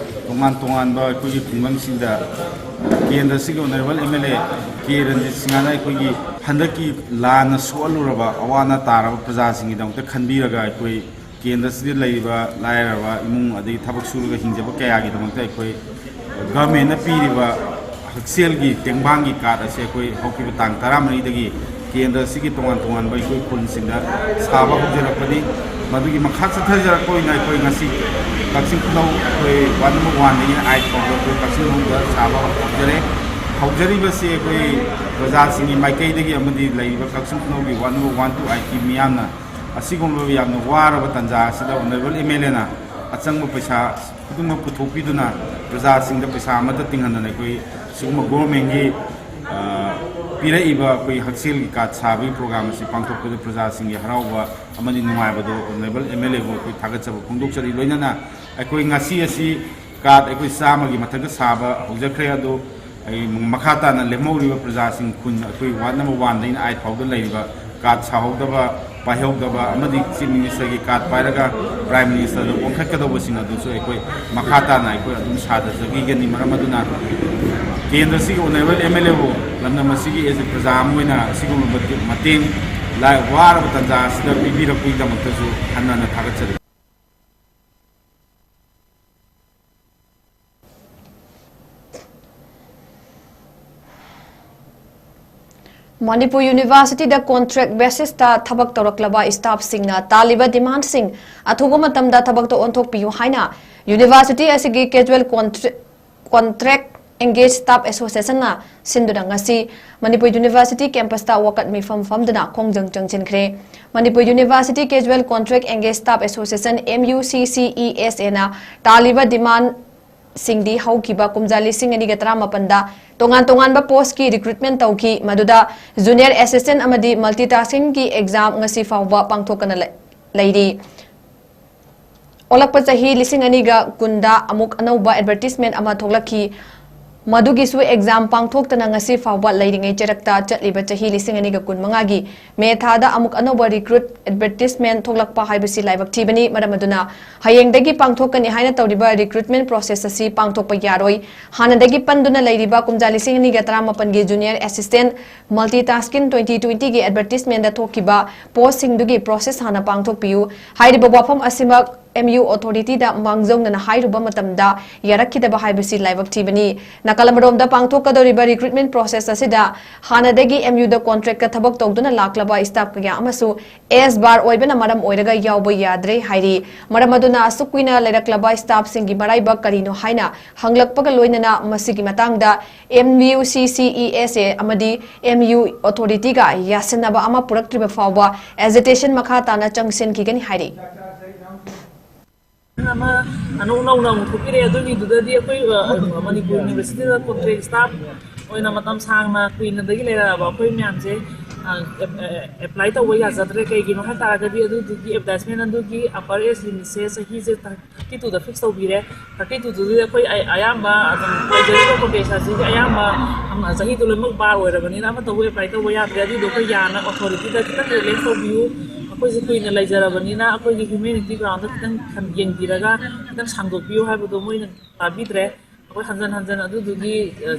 ꯇꯣꯉꯥꯟ ꯇꯣꯉꯥꯟꯕ ꯑꯩꯈꯣꯏꯒꯤ ꯈꯨꯡꯒꯪꯁꯤꯡꯗ ꯀꯦꯟꯗ꯭ꯔ ꯑꯁꯤꯒꯤ ꯑꯣꯅꯔꯦꯕꯜ ꯑꯦꯝ ꯑꯦꯜ ꯑꯦ ꯀꯦ ꯔꯟꯖꯤꯠ ꯁꯤꯡꯍꯅ ꯑꯩꯈꯣꯏꯒꯤ ꯍꯟꯗꯛꯀꯤ ꯂꯥꯟꯅ ꯁꯣꯛꯍꯜꯂꯨꯔꯕ ꯑꯋꯥ ꯑꯅꯥ ꯇꯥꯔꯕ ꯄ꯭ꯔꯖꯥꯁꯤꯡꯒꯤꯗꯃꯛꯇ ꯈꯟꯕꯤꯔꯒ ꯑꯩꯈꯣꯏ ꯀꯦꯟꯗ꯭ꯔ ꯑꯁꯤꯗ ꯂꯩꯔꯤꯕ ꯂꯥꯏꯔꯕ ꯏꯃꯨꯡ ꯑꯗꯒꯤ ꯊꯕꯛ ꯁꯨꯔꯒ ꯍꯤꯡꯖꯕ ꯀꯌꯥꯒꯤꯗꯃꯛꯇ ꯑꯩꯈꯣꯏ ꯒꯚꯔꯟꯃꯦꯟꯅ ꯄꯤꯔꯤꯕ ꯍꯛꯁꯦꯜꯒꯤ ꯇꯦꯡꯕꯥꯡꯒꯤ ꯀꯥꯔꯗ ꯑꯁꯤ ꯑꯩꯈꯣꯏ ꯍꯧꯈꯤꯕ ꯇꯥꯡ ꯇꯔꯥꯃꯔꯤꯗꯒꯤ ꯀꯦꯟꯗ꯭ꯔ ꯑꯁꯤꯒꯤ ꯇꯣꯉꯥꯟ ꯇꯣꯉꯥꯟꯕ ꯑꯩꯈꯣꯏ ꯈꯨꯟꯁꯤꯡꯗ ꯁꯥꯕ ꯍꯧꯖꯔꯛꯄꯅꯤ꯫ ꯃꯗꯨꯒꯤ ꯃꯈꯥ ꯆꯠꯊꯖꯔꯛꯄ ꯑꯣꯏꯅ ꯑꯩꯈꯣꯏ ꯉꯁꯤ ꯀꯛꯆꯤꯡ ꯈꯨꯅꯧ ꯑꯩꯈꯣꯏ ꯋꯥꯔꯗ ꯅꯝꯕꯔ ꯋꯥꯟꯗꯒꯤꯅ ꯑꯥꯏꯠ ꯐꯥꯎꯕ ꯑꯩꯈꯣꯏ ꯀꯛꯆꯤꯡ ꯈꯨꯅꯧꯗ ꯁꯥꯕ ꯍꯧꯖꯔꯦ꯫ ꯍꯧꯖꯔꯤꯕꯁꯤ ꯑꯩꯈꯣꯏ ꯄ꯭ꯔꯖꯥꯁꯤꯡꯒꯤ ꯃꯥꯏꯀꯩꯗꯒꯤ ꯑꯃꯗꯤ ꯂꯩꯔꯤꯕ ꯀꯛꯆꯤꯡ ꯈꯨꯅꯧꯒꯤ ꯋꯥꯔꯗ ꯅꯝꯕꯔ ꯋꯥꯟ ꯇꯨ ꯑꯥꯏꯠꯀꯤ ꯃꯤꯌꯥꯝꯅ ꯑꯁꯤꯒꯨꯝꯂꯕ ꯌꯥꯝꯅ ꯋꯥꯔꯕ ꯇꯥꯟꯖꯥ ꯑꯁꯤꯗ ꯑꯣꯅꯔꯦꯕꯜ ꯑꯦꯝ ꯑꯦꯜ ꯑꯦꯅ ꯑꯆꯪꯕ ꯄꯩꯁꯥ ꯈꯨꯗꯤꯡꯃꯛ ꯄꯨꯊꯣꯛꯄꯤꯗꯨꯅ ꯄ꯭ꯔꯖꯥꯁꯤꯡꯗ ꯄꯩꯁꯥ ꯑꯃꯠꯇ ꯇꯤꯡꯍꯟꯗꯅ ꯑꯩꯈꯣꯏ ꯁꯤꯒꯨꯝꯕ ꯒꯣꯔꯃꯦꯟꯒꯤ, ꯑ, ꯄꯤꯔꯛꯏꯕ ꯑꯩꯈꯣꯏ ꯍꯛꯁꯦꯜꯒꯤ ꯀꯥꯔꯗ ꯁꯥꯕꯒꯤ ꯄ꯭ꯔꯣꯒ꯭ꯔꯥꯝ ꯑꯁꯤ ꯄꯥꯡꯊꯣꯛꯄꯗ ꯄ꯭ꯔꯖꯥꯁꯤꯡꯒꯤ ꯍꯔꯥꯎꯕ ꯑꯃꯗꯤ ꯅꯨꯡꯉꯥꯏꯕꯗꯣ ꯑꯣꯅꯔꯦꯕꯜ ꯑꯦꯝ ꯑꯦꯜ ꯑꯦꯕꯨ ꯑꯩꯈꯣꯏ ꯊꯥꯒꯠꯆꯕ ꯐꯣꯡꯗꯣꯛꯆꯔꯤ꯫ ꯂꯣꯏꯅꯅ ꯑꯩꯈꯣꯏ ꯉꯁꯤ ꯑꯁꯤ ꯀꯥꯔꯗ ꯑꯩꯈꯣꯏ ꯆꯥꯝꯃꯒꯤ ꯃꯊꯛꯇ ꯁꯥꯕ ꯍꯧꯖꯈ꯭ꯔꯦ꯫ ꯑꯗꯨ ꯑꯩ ꯃꯈꯥ ꯇꯥꯅ ꯂꯦꯝꯍꯧꯔꯤꯕ ꯄ꯭ꯔꯖꯥꯁꯤꯡ ꯈꯨꯟ ꯑꯩꯈꯣꯏ ꯋꯥꯔꯗ ꯅꯝꯕꯔ ꯋꯥꯟꯗꯩꯅ ꯑꯥꯏꯠ ꯐꯥꯎꯗ ꯂꯩꯔꯤꯕ ꯀꯥꯔꯗ ꯁꯥꯍꯧꯗꯕ, ꯄꯥꯏꯍꯧꯗꯕ ꯑꯃꯗꯤ ꯆꯤꯐ ꯃꯤꯅꯤꯁꯇꯔꯒꯤ ꯀꯥꯔꯗ ꯄꯥꯏꯔꯒ ꯄ꯭ꯔꯥꯏꯝ ꯃꯤꯅꯤꯁꯇꯔꯗ ꯑꯣꯟꯈꯠꯀꯗꯧꯕꯁꯤꯡ ꯑꯗꯨꯁꯨ ꯑꯩꯈꯣꯏ ꯃꯈꯥ ꯇꯥꯅ ꯑꯩꯈꯣꯏ ꯑꯗꯨꯝ ꯁꯥꯗꯖꯈꯤꯒꯅꯤ꯫ ꯃꯔꯝ ꯑꯗꯨꯅ ꯀꯦꯟꯗ꯭ꯔꯁꯤꯒꯤ ꯑꯣꯅꯔꯦꯕꯜ ꯑꯦꯝ ꯑꯦꯜ ꯑꯦꯕꯨ ꯂꯝꯗꯝ ꯑꯁꯤꯒꯤ ꯑꯦꯖ ꯑꯦ ꯄ꯭ꯔꯖꯥ ꯑꯃ ꯑꯣꯏꯅ ꯑꯁꯤꯒꯨꯝꯕ ꯃꯇꯦꯡ, ꯃꯇꯦꯡ ꯂꯥꯏ-, ꯋꯥꯔꯕ ꯇꯥꯟꯖꯥ ꯑꯁꯤꯗ ꯄꯤꯕꯤꯔꯛꯄꯒꯤꯗꯃꯛꯇꯁꯨ ꯍꯟꯅ ꯍꯟꯅ ꯊꯥꯒꯠꯆꯔꯤ꯫ ꯃꯅꯤꯄꯨꯔ ꯌꯨꯅꯤꯚꯔꯁꯤꯇꯤꯗ ꯀꯣꯟꯇ꯭ꯔꯦꯛ ꯕꯦꯁꯤꯁꯇ ꯊꯕꯛ ꯇꯧꯔꯛꯂꯕ ꯁ꯭ꯇꯥꯐꯁꯤꯡꯅ ꯇꯥꯜꯂꯤꯕ ꯗꯤꯃꯥꯟꯁꯤꯡ ꯑꯊꯨꯕ ꯃꯇꯝꯗ ꯊꯕꯛꯇ ꯑꯣꯟꯊꯣꯛꯄꯤꯌꯨ ꯍꯥꯏꯅ ꯌꯨꯅꯤꯚꯔꯁꯤꯇꯤ ꯑꯁꯤꯒꯤ casual contract, contract engage staff ꯑꯦꯁꯣꯁꯤꯌꯦꯁꯟꯅ ꯁꯤꯟꯗꯨꯅ ꯉꯁꯤ ꯃꯅꯤꯄꯨꯔ ꯌꯨꯅꯤꯚꯔꯁꯤꯇꯤ ꯀꯦꯝꯄꯁꯇ ꯋꯥꯀꯠ ꯃꯤꯐꯝ ꯐꯝꯗꯨꯅ ꯈꯣꯡꯖꯪ ꯆꯪꯁꯤꯟꯈ꯭ꯔꯦ꯫ Manipur university casual contract engage staff association, M U C C E S ꯑꯦꯅ ꯇꯥꯜꯂꯤꯕ ꯗꯤꯃꯥꯟ ꯁꯤꯡꯗꯤ ꯍꯧꯈꯤꯕ ꯀꯨꯝꯖꯥ ꯂꯤꯁꯤꯡ ꯑꯅꯤꯒ ꯇꯔꯥꯃꯥꯄꯟꯗ ꯇꯣꯉꯥꯟ ꯇꯣꯉꯥꯟꯕ ꯄꯣꯁꯀꯤ ꯔꯤꯀ꯭ꯔꯨꯠꯃꯦꯟ ꯇꯧꯈꯤ, ꯃꯗꯨꯗ ꯖꯨꯅꯤꯌꯔ ꯑꯦꯁꯤꯁꯇꯦꯟ ꯑꯃꯗꯤ ꯃꯜꯇꯤꯇꯥꯁꯀꯤꯡꯒꯤ ꯑꯦꯛꯖꯥꯝ ꯉꯁꯤ ꯐꯥꯎꯕ ꯄꯥꯡꯊꯣꯛꯇꯅ ꯂꯩ-, ꯂꯩꯔꯤ꯫ ꯑꯣꯜꯂꯛꯄ ꯆꯍꯤ ꯂꯤꯁꯤꯡ ꯑꯅꯤꯒ ꯀꯨꯟꯗ ꯑꯃꯨꯛ ꯑꯅꯧꯕ ꯑꯦꯗꯚꯔꯇꯤꯁꯃꯦꯟ ꯑꯃ ꯊꯣꯛꯂꯛꯈꯤ, ꯃꯗꯨꯒꯤꯁꯨ ꯑꯦꯛꯖꯥꯝ ꯄꯥꯡꯊꯣꯛꯇꯅ ꯉꯁꯤ ꯐꯥꯎꯕ ꯂꯩꯔꯤꯉꯩ ꯆꯔꯛꯇ ꯆꯠꯂꯤꯕ ꯆꯍꯤ ꯂꯤꯁꯤꯡ ꯑꯅꯤꯒ ꯀꯨꯟꯃꯉꯥꯒꯤ ꯃꯦ ꯊꯥꯗ ꯑꯃꯨꯛ ꯑꯅꯧꯕ ꯔꯤꯀ꯭ꯔꯨꯠ ꯑꯦꯗꯚꯔꯇꯤꯁꯃꯦꯟ ꯊꯣꯛꯂꯛꯄ ꯍꯥꯏꯕꯁꯤ ꯂꯥꯏꯕꯛ ꯊꯤꯕꯅꯤ꯫ ꯃꯔꯝ ꯑꯗꯨꯅ ꯍꯌꯦꯡꯗꯒꯤ ꯄꯥꯡꯊꯣꯛꯀꯅꯤ ꯍꯥꯏꯅ ꯇꯧꯔꯤꯕ ꯔꯤꯀ꯭ꯔꯨꯠꯃꯦꯟ ꯄ꯭ꯔꯣꯁꯦꯁ ꯑꯁꯤ ꯄꯥꯡꯊꯣꯛꯄ ꯌꯥꯔꯣꯏ꯫ ꯍꯥꯟꯅꯗꯒꯤ ꯄꯟꯗꯨꯅ ꯂꯩꯔꯤꯕ ꯀꯨꯝꯖꯥ ꯂꯤꯁꯤꯡ ꯑꯅꯤꯒ ꯇꯔꯥꯃꯥꯄꯟꯒꯤ ꯖꯨꯅꯤꯌꯔ ꯑꯦꯁꯤꯁꯇꯦꯟ ꯃꯜꯇꯤꯇꯥꯁꯀꯤꯡ ꯇ꯭ꯋꯦꯟꯇꯤ ꯇ꯭ꯋꯦꯟꯇꯤꯒꯤ ꯑꯦꯗꯚꯔꯇꯤꯁꯃꯦꯟꯗ ꯊꯣꯛꯈꯤꯕ ꯄꯣꯁꯁꯤꯡꯗꯨꯒꯤ ꯄ꯭ꯔꯣꯁꯦꯁ ꯍꯥꯟꯅ ꯄꯥꯡꯊꯣꯛꯄꯤꯌꯨ꯫ ꯍꯥꯏꯔꯤꯕ ꯋꯥꯐꯝ ꯑꯁꯤꯃꯛ ꯑꯦꯝ ꯌꯨ ꯑꯣꯊꯣꯔꯤꯇꯤꯗ ꯃꯥꯡꯖꯧꯅꯅ ꯍꯥꯏꯔꯨꯕ ꯃꯇꯝꯗ ꯌꯥꯔꯛꯈꯤꯗꯕ ꯍꯥꯏꯕꯁꯤ ꯂꯥꯏꯕꯛ ꯊꯤꯕꯅꯤ꯫ ꯅꯥꯀꯜ ꯑꯃꯔꯣꯝꯗ ꯄꯥꯡꯊꯣꯛꯀꯗꯧꯔꯤꯕ ꯔꯤꯀ꯭ꯔꯨꯠꯃꯦꯟ ꯄ꯭ꯔꯣꯁꯦꯁ ꯑꯁꯤꯗ ꯍꯥꯟꯅꯗꯒꯤ ꯑꯦꯝ ꯌꯨꯗ ꯀꯣꯟꯇ꯭ꯔꯦꯛꯇ ꯊꯕꯛ ꯇꯧꯗꯨꯅ ꯂꯥꯛꯂꯕ ꯁ꯭ꯇꯥꯐ ꯀꯌꯥ ꯑꯃꯁꯨ ꯑꯦꯁ ꯕꯥꯔ ꯑꯣꯏꯕꯅ ꯃꯔꯝ ꯑꯣꯏꯔꯒ ꯌꯥꯎꯕ ꯌꯥꯗ꯭ꯔꯦ ꯍꯥꯏꯔꯤ꯫ ꯃꯔꯝ ꯑꯗꯨꯅ ꯑꯁꯨꯛ ꯀꯨꯏꯅ ꯂꯩꯔꯛꯂꯕ ꯁ꯭ꯇꯥꯐꯁꯤꯡꯒꯤ ꯃꯔꯥꯏꯕꯛ ꯀꯔꯤꯅꯣ ꯍꯥꯏꯅ ꯍꯪꯂꯛꯄꯒ ꯂꯣꯏꯅꯅ ꯃꯁꯤꯒꯤ ꯃꯇꯥꯡꯗ M U C C E S ꯑꯦ ꯑꯃꯗꯤ ꯑꯦꯝ ꯌꯨ ꯑꯣꯊꯣꯔꯤꯇꯤꯒ ꯌꯥꯁꯤꯟꯅꯕ ꯑꯃ ꯄꯨꯔꯛꯇ꯭ꯔꯤꯕ ꯐꯥꯎꯕ ꯑꯦꯖꯤꯇꯦꯁꯟ ꯃꯈꯥ ꯇꯥꯅ ꯆꯪꯁꯤꯟꯈꯤꯒꯅꯤ ꯍꯥꯏꯔꯤ꯫ ꯑꯃ ꯑꯅꯧ ꯅꯧꯅ ꯑꯃꯨꯛ ꯊꯣꯛꯄꯤꯔꯛꯑꯦ꯫ ꯑꯗꯨꯒꯤꯗꯨꯗꯗꯤ ꯑꯩꯈꯣꯏ, ꯑ, ꯃꯅꯤꯄꯨꯔ ꯌꯨꯅꯤꯚꯔꯁꯤꯇꯤꯗ ꯀꯣꯟꯇ꯭ꯔꯦꯛ ꯁ꯭ꯇꯥꯐ ꯑꯣꯏꯅ ꯃꯇꯝ ꯁꯥꯡꯅ ꯀꯨꯏꯅꯗꯒꯤ ꯂꯩꯔꯛꯑꯕ ꯑꯩꯈꯣꯏ ꯃꯌꯥꯝꯁꯦ, ꯑ, ꯑꯦꯞ-, ꯑꯦ-, ꯑꯦꯄ꯭ꯂꯥꯏ ꯇꯧꯕ ꯌꯥꯖꯗ꯭ꯔꯦ꯫ ꯀꯩꯒꯤꯅꯣ ꯍꯥꯏ ꯇꯥꯔꯒꯗꯤ ꯑꯗꯨꯗꯨꯒꯤ ꯑꯦꯗꯚꯔꯇꯥꯏꯁꯃꯦꯟ ꯑꯗꯨꯒꯤ ꯑꯄꯔ ꯑꯦꯖ ꯂꯤꯃꯤꯠꯁꯦ ꯆꯍꯤꯁꯦ ꯊꯥꯔꯇꯤ ꯇꯨꯗ ꯐꯤꯛꯁ ꯇꯧꯕꯤꯔꯦ꯫ ꯊꯥꯔꯇꯤ ꯇꯨꯗꯨꯗꯤ ꯑꯩꯈꯣꯏ ꯑꯌꯥꯝꯕ ꯑꯗꯨꯝ ꯂꯩꯖꯔꯤꯕ ꯀꯣꯟꯇ꯭ꯔꯦꯛ ꯁꯥꯁꯤꯒꯤ ꯑꯌꯥꯝꯕ ꯆꯍꯤꯗꯣ ꯂꯣꯏꯅꯃꯛ ꯕꯥꯔ ꯑꯣꯏꯔꯕꯅꯤꯅ ꯑꯃꯠꯇꯕꯨ ꯑꯦꯄ꯭ꯂꯥꯏ ꯇꯧꯕ ꯌꯥꯗ꯭ꯔꯦ꯫ ꯑꯗꯨꯗꯣ ꯑꯩꯈꯣꯏ ꯌꯥꯅ ꯑꯣꯊꯣꯔꯤꯇꯤꯗ ꯈꯤꯇꯪ ꯔꯤꯂꯦꯛꯁ ꯇꯧꯕꯤꯌꯨ꯫ ꯑꯩꯈꯣꯏꯁꯦ ꯀꯨꯏꯅ ꯂꯩꯖꯔꯕꯅꯤꯅ ꯑꯩꯈꯣꯏꯒꯤ ꯍ꯭ꯌꯨꯃꯦꯅꯤꯇꯤ ꯒ꯭ꯔꯥꯎꯟꯗ ꯈꯤꯇꯪ ꯈꯟ-, ꯌꯦꯡꯕꯤꯔꯒ ꯈꯤꯇꯪ ꯁꯥꯡꯗꯣꯛꯄꯤꯌꯨ ꯍꯥꯏꯕꯗꯣ ꯃꯣꯏꯅ ꯇꯥꯕꯤꯗ꯭ꯔꯦ꯫ ꯑꯩꯈꯣꯏ ꯍꯟꯖꯟ ꯍꯟꯖꯟ ꯑꯗꯨꯗꯨꯒꯤ, ꯑ,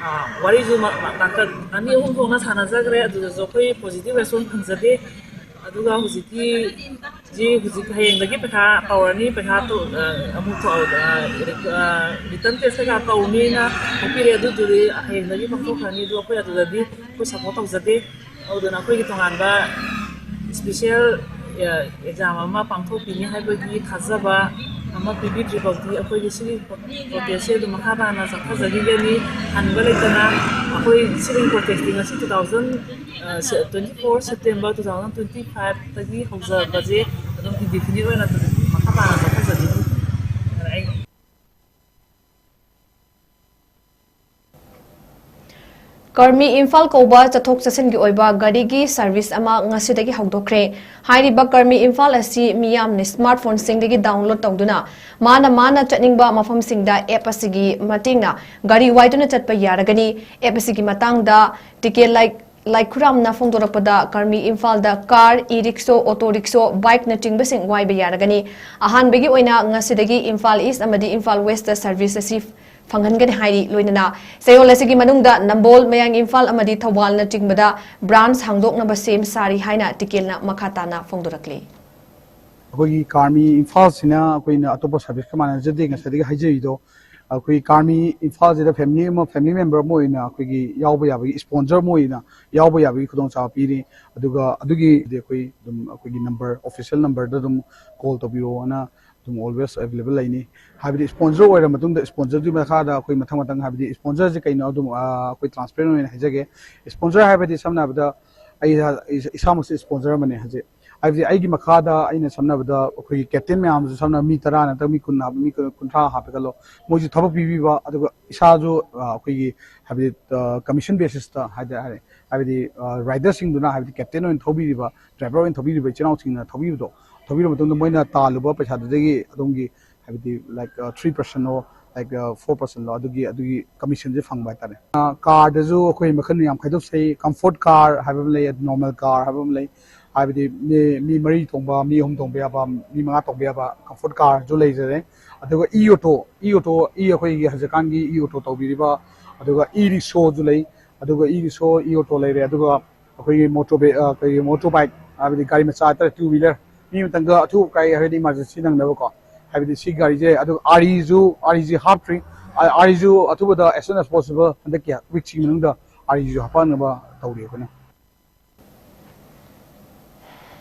ꯑ, ꯋꯥꯔꯤꯁꯨ ꯃ-, ꯃ-, ꯇꯥꯡꯀꯛ ꯑꯅꯤ ꯑꯍꯨꯝ ꯊꯣꯛꯅ ꯁꯥꯟꯅꯖꯈ꯭ꯔꯦ꯫ ꯑꯗꯨꯗꯁꯨ ꯑꯩꯈꯣꯏ ꯄꯣꯖꯤꯇꯤꯚ ꯔꯦꯁꯄꯣꯟꯁ ꯐꯪꯖꯗꯦ꯫ ꯑꯗꯨꯒ ꯍꯧꯖꯤꯛꯀꯤ ꯖꯤ ꯍꯧꯖꯤꯛ ꯍꯌꯦꯡꯗꯒꯤ ꯄꯩꯈꯥ ꯇꯧꯔꯅꯤ꯫ ꯄꯩꯈꯥ ꯇꯧ-, ꯑ, ꯑꯃꯨꯛ ꯊꯣꯛ-, ꯑ, ꯑ, ꯔꯤꯇꯟ ꯇꯦꯁ ꯀꯩꯀꯥ ꯇꯧꯅꯤꯅ ꯍꯥꯏꯕꯤꯔꯦ꯫ ꯑꯗꯨꯗꯨꯗꯤ ꯍꯌꯦꯡꯗꯒꯤ ꯄꯥꯡꯊꯣꯛꯈ꯭ꯔꯅꯤ꯫ ꯑꯗꯨ ꯑꯩꯈꯣꯏ ꯑꯗꯨꯗꯗꯤ ꯑꯩꯈꯣꯏ ꯁꯞꯄꯣꯔꯠ ꯇꯧꯖꯗꯦ꯫ ꯑꯗꯨꯗꯨꯅ ꯑꯩꯈꯣꯏꯒꯤ ꯇꯣꯉꯥꯟꯕ ꯁ꯭ꯄꯤꯁꯦꯜ, ꯑ, ꯑꯦꯛꯖꯥꯝ ꯑꯃ ꯄꯥꯡꯊꯣꯛꯄꯤꯅꯤ ꯍꯥꯏꯕꯒꯤ ꯊꯥꯖꯕ ꯑꯃ ꯄꯤꯕꯤꯗ꯭ꯔꯤ ꯐꯥꯎꯗꯤ ꯑꯩꯈꯣꯏꯒꯤ ꯁꯤꯒꯤ ꯄ꯭ꯔꯣꯇꯦꯁꯁꯦ ꯑꯗꯨꯝ ꯃꯈꯥ ꯇꯥꯅ ꯆꯠꯊꯖꯈꯤꯒꯅꯤ꯫ ꯍꯟꯕ ꯂꯩꯇꯅ ꯑꯩꯈꯣꯏ ꯁꯤꯒꯤ ꯄ꯭ꯔꯣꯇꯦꯁꯇꯤ ꯉꯁꯤ two thousand, ꯑ, ꯁꯦ-, twenty four September two thousand twenty five ꯇꯒꯤ ꯍꯧꯖꯕꯁꯦ ꯑꯗꯨꯝ indefinite ꯑꯣꯏꯅ ꯑꯗꯨꯝ ꯃꯈꯥ ꯇꯥꯅ ꯆꯠꯊꯖꯈꯤꯅꯤ꯫ ꯑꯩ ꯀꯔꯃꯤ ꯏꯝꯐꯥꯜ ꯀꯧꯕ ꯆꯠꯊꯣꯛ ꯆꯠꯁꯤꯟꯒꯤ ꯑꯣꯏꯕ ꯒꯥꯔꯤꯒꯤ ꯁꯔꯚꯤꯁ ꯑꯃ ꯉꯁꯤꯗꯒꯤ ꯍꯧꯗꯣꯛꯈ꯭ꯔꯦ꯫ ꯍꯥꯏꯔꯤꯕ ꯀꯔꯃꯤ ꯏꯝꯐꯥꯜ ꯑꯁꯤ ꯃꯤꯌꯥꯝꯅ ꯁ꯭ꯃꯥꯔꯠ ꯐꯣꯟꯁꯤꯡꯗꯒꯤ ꯗꯥꯎꯟꯂꯣꯗ ꯇꯧꯗꯨꯅ ꯃꯥꯅ ꯃꯥꯅ ꯆꯠꯅꯤꯡꯕ ꯃꯐꯝꯁꯤꯡꯗ ꯑꯦꯞ ꯑꯁꯤꯒꯤ ꯃꯇꯦꯡꯅ ꯒꯥꯔꯤ ꯋꯥꯏꯗꯨꯅ ꯆꯠꯄ ꯌꯥꯔꯒꯅꯤ꯫ ꯑꯦꯞ ꯑꯁꯤꯒꯤ ꯃꯇꯥꯡꯗ ꯇꯤꯀꯦ ꯂꯥꯏ-, ꯂꯥꯏꯈꯨꯔꯥꯝꯅ ꯐꯣꯡꯗꯣꯔꯛꯄꯗ ꯀꯔꯃꯤ ꯏꯝꯐꯥꯜꯗ car, E rickshaw, auto rickshaw, ꯕꯥꯏꯛꯅꯆꯤꯡꯕꯁꯤꯡ ꯋꯥꯏꯕ ꯌꯥꯔꯒꯅꯤ꯫ ꯑꯍꯥꯟꯕꯒꯤ ꯑꯣꯏꯅ ꯉꯁꯤꯗꯒꯤ ꯏꯝꯐꯥꯜ ꯏꯁ ꯑꯃꯗꯤ ꯏꯝꯐꯥꯜ ꯋꯦꯁꯇ ꯁꯔꯚꯤꯁ ꯑꯁꯤ ꯐꯪꯍꯟꯒꯅꯤ ꯍꯥꯏꯔꯤ꯫ ꯂꯣꯏꯅꯅ ꯆꯌꯣꯜ ꯑꯁꯤꯒꯤ ꯃꯅꯨꯡꯗ ꯅꯝꯕꯣꯜ, ꯃꯌꯥꯡ ꯏꯝꯐꯥꯜ ꯑꯃꯗꯤ ꯊꯧꯕꯥꯜꯅꯆꯤꯡꯕꯗ ꯕ꯭ꯔꯥꯟꯆ ꯍꯥꯡꯗꯣꯛꯅꯕ ꯁꯦꯝ ꯁꯥꯔꯤ ꯍꯥꯏꯅ ꯇꯤꯀꯦꯜꯅ ꯃꯈꯥ ꯇꯥꯅ ꯐꯣꯡꯗꯣꯔꯛꯂꯤ꯫ ꯑꯩꯈꯣꯏꯒꯤ ꯀꯥꯔꯃꯤ ꯏꯝꯐꯥꯜꯁꯤꯅ ꯑꯩꯈꯣꯏꯅ ꯑꯇꯣꯞꯄ ꯁꯥꯔꯚꯤꯁꯀ ꯃꯥꯟꯅꯖꯗꯦ꯫ ꯉꯁꯥꯏꯗꯒꯤ ꯍꯥꯏꯖꯔꯤꯗꯣ, ꯑꯩꯈꯣꯏ ꯀꯥꯔꯃꯤ ꯏꯝꯐꯥꯜꯁꯤꯗ ꯐꯦꯃꯤꯂꯤ ꯑꯃ, ꯐꯦꯃꯤꯂꯤ ꯃꯦꯝꯕꯔ ꯑꯃ ꯑꯣꯏꯅ ꯑꯩꯈꯣꯏꯒꯤ ꯌꯥꯎꯕ ꯌꯥꯕꯒꯤ, ꯏꯁꯄꯣꯟꯁꯔ ꯑꯃ ꯑꯣꯏꯅ ꯌꯥꯎꯕ ꯌꯥꯕꯒꯤ ꯈꯨꯗꯣꯡꯆꯥꯕ ꯄꯤꯔꯤ꯫ ꯑꯗꯨꯒ ꯑꯗꯨꯒꯤ ꯑꯩꯈꯣꯏ ꯑꯗꯨꯝ ꯑꯩꯈꯣꯏꯒꯤ ꯅꯝꯕꯔ, ꯑꯣꯐꯤꯁꯤꯌꯦꯜ ꯅꯝꯕꯔꯗ ꯑꯗꯨꯝ ꯀꯣꯜ ꯇꯧꯕꯤꯔꯛꯑꯣꯅ ꯑꯗꯨꯝ always available ꯂꯩꯅꯤ꯫ ꯍꯥꯏꯕꯗꯤ ꯏꯁꯄꯣꯟꯁꯔ ꯑꯣꯏꯔ ꯃꯇꯨꯡꯗ, ꯏꯁꯄꯣꯟꯁꯔꯗꯨꯒꯤ ꯃꯈꯥꯗ ꯑꯩꯈꯣꯏ ꯃꯊꯪ ꯃꯊꯪ, ꯍꯥꯏꯕꯗꯤ ꯏꯁꯄꯣꯟꯁꯔꯁꯦ ꯀꯩꯅꯣ ꯑꯗꯨꯝ, ꯑ, ꯑꯩꯈꯣꯏ ꯇ꯭ꯔꯥꯟꯁꯄꯦꯔꯦꯟ ꯑꯣꯏꯅ ꯍꯥꯏꯖꯒꯦ꯫ ꯏꯁꯄꯣꯟꯁꯔ ꯍꯥꯏꯕꯗꯤ ꯁꯝꯅ ꯍꯥꯏꯔꯕꯗ ꯑꯩ ꯏꯁꯥ-, ꯑꯩ ꯏꯁꯥꯃꯛꯁꯦ ꯏꯁꯄꯣꯟꯁꯔ ꯑꯃꯅꯦ ꯍꯧꯖꯤꯛ꯫ ꯍꯥꯏꯕꯗꯤ ꯑꯩꯒꯤ ꯃꯈꯥꯗ ꯑꯩꯅ ꯁꯝꯅ ꯍꯥꯏꯔꯕꯗ ꯑꯩꯈꯣꯏꯒꯤ ꯀꯦꯞꯇꯦꯟ ꯃꯌꯥꯝꯁꯨ, ꯁꯝꯅ ꯃꯤ ꯇꯔꯥ ꯅꯠꯇ꯭ꯔꯒ ꯃꯤ ꯀꯨꯟ ꯍꯥꯞꯄ, ꯃꯤ ꯀꯨꯟ, ꯀꯨꯟꯊ꯭ꯔꯥ ꯍꯥꯞꯄꯦ ꯈꯜꯂꯣ, ꯃꯣꯏꯁꯨ ꯊꯕꯛ ꯄꯤꯕꯤꯕ, ꯑꯗꯨꯒ ꯏꯁꯥꯁꯨ, ꯑ, ꯑꯩꯈꯣꯏꯒꯤ ꯍꯥꯏꯕꯗꯤ, ꯑ, ꯀꯃꯤꯁꯟ ꯕꯦꯁꯤꯁꯇ ꯍꯥꯏꯇꯥꯔꯦ, ꯍꯥꯏꯕꯗꯤ, ꯑ, ꯔꯥꯏꯗꯔꯁꯤꯡꯗꯨꯅ, ꯍꯥꯏꯕꯗꯤ ꯀꯦꯞꯇꯦꯟ ꯑꯣꯏꯅ ꯊꯧꯕꯤꯔꯤꯕ, ꯗ꯭ꯔꯥꯏꯚꯔ ꯑꯣꯏꯅ ꯊꯧꯕꯤꯔꯤꯕ ꯏꯆꯤꯜ ꯏꯅꯥꯎꯁꯤꯡꯅ ꯊꯧꯕꯤꯕꯗꯣ, ꯊꯧꯕꯤꯔ ꯃꯇꯨꯡꯗ ꯃꯣꯏꯅ ꯇꯥꯜꯂꯨꯕ ꯄꯩꯁꯥꯗꯨꯗꯒꯤ ꯑꯗꯣꯝꯒꯤ ꯍꯥꯏꯕꯗꯤ, like, uh, three percent or, like, uh, four percent ꯂꯣ, ꯑꯗꯨꯒꯤ, ꯑꯗꯨꯒꯤ ꯀꯃꯤꯁꯟꯁꯦ ꯐꯪꯕ ꯍꯥꯏꯇꯥꯔꯦ꯫ ꯑ, ꯀꯥꯔꯗꯁꯨ ꯑꯩꯈꯣꯏ ꯃꯈꯜ ꯌꯥꯝ ꯈꯥꯏꯗꯣꯛꯆꯩ꯫ ꯀꯝꯐꯣꯔꯠ ꯀꯥꯔ ꯍꯥꯏꯕ ꯑꯃ ꯂꯩ, ꯅꯣꯔꯃꯦꯜ ꯀꯥꯔ ꯍꯥꯏꯕ ꯑꯃ ꯂꯩ꯫ ꯍꯥꯏꯕꯗꯤ ꯃꯤ, ꯃꯤ ꯃꯔꯤ ꯇꯣꯡꯕ, ꯃꯤ ꯑꯍꯨꯝ ꯇꯣꯡꯕ ꯌꯥꯕ, ꯃꯤ ꯃꯉꯥ ꯇꯣꯡꯕ ꯌꯥꯕ ꯀꯝꯐꯣꯔꯠ ꯀꯥꯔꯁꯨ ꯂꯩꯖꯔꯦ꯫ ꯑꯗꯨꯒ E auto, E auto, E ꯑꯩꯈꯣꯏꯒꯤ ꯍꯧꯖꯤꯛꯀꯥꯟꯒꯤ ꯏ ꯑꯣꯇꯣ ꯇꯧꯕꯤꯔꯤꯕ, ꯑꯗꯨꯒ ꯏ ꯔꯤꯛꯁꯣꯁꯨ ꯂꯩ꯫ ꯑꯗꯨꯒ ꯏ ꯔꯤꯛꯁꯣ, ꯏ ꯑꯣꯇꯣ ꯂꯩꯔꯦ꯫ ꯑꯗꯨꯒ ꯑꯩꯈꯣꯏꯒꯤ ꯃꯣꯇꯣꯔ ꯕꯦ-, ꯑ, ꯑꯩꯈꯣꯏꯒꯤ ꯃꯣꯇꯣꯔ ꯕꯥꯏꯛ, ꯍꯥꯏꯕꯗꯤ ꯒꯥꯔꯤ ꯃꯆꯥ ꯍꯥꯏꯇꯥꯔꯦ, ꯇꯨ ꯋꯤꯂꯔ, ꯃꯤ ꯑꯃꯇꯪꯒ ꯑꯊꯨ ꯑꯀꯥꯏ ꯍꯥꯏꯕꯗꯤ ꯏꯃꯥꯔꯖꯦꯟꯁꯤ ꯅꯪꯅꯕꯀꯣ, ꯍꯥꯏꯕꯗꯤ ꯁꯤ ꯒꯥꯔꯤꯁꯦ꯫ ꯑꯗꯨꯒ ꯑꯥꯔꯤꯁꯨ, ꯑꯥꯔꯤꯁꯤ ꯍꯥꯞꯇ꯭ꯔꯤ꯫ ꯑ-, ꯑꯥꯔꯤꯁꯨ ꯑꯊꯨꯕꯗ, as soon as possible, ꯍꯟꯗꯛꯀꯤ ꯋꯤꯛꯁꯤꯒꯤ ꯃꯅꯨꯡꯗ ꯑꯥꯔꯤꯁꯤꯁꯨ ꯍꯥꯞꯄꯛꯅꯕ ꯇꯧꯔꯤ ꯑꯩꯈꯣꯏꯅ꯫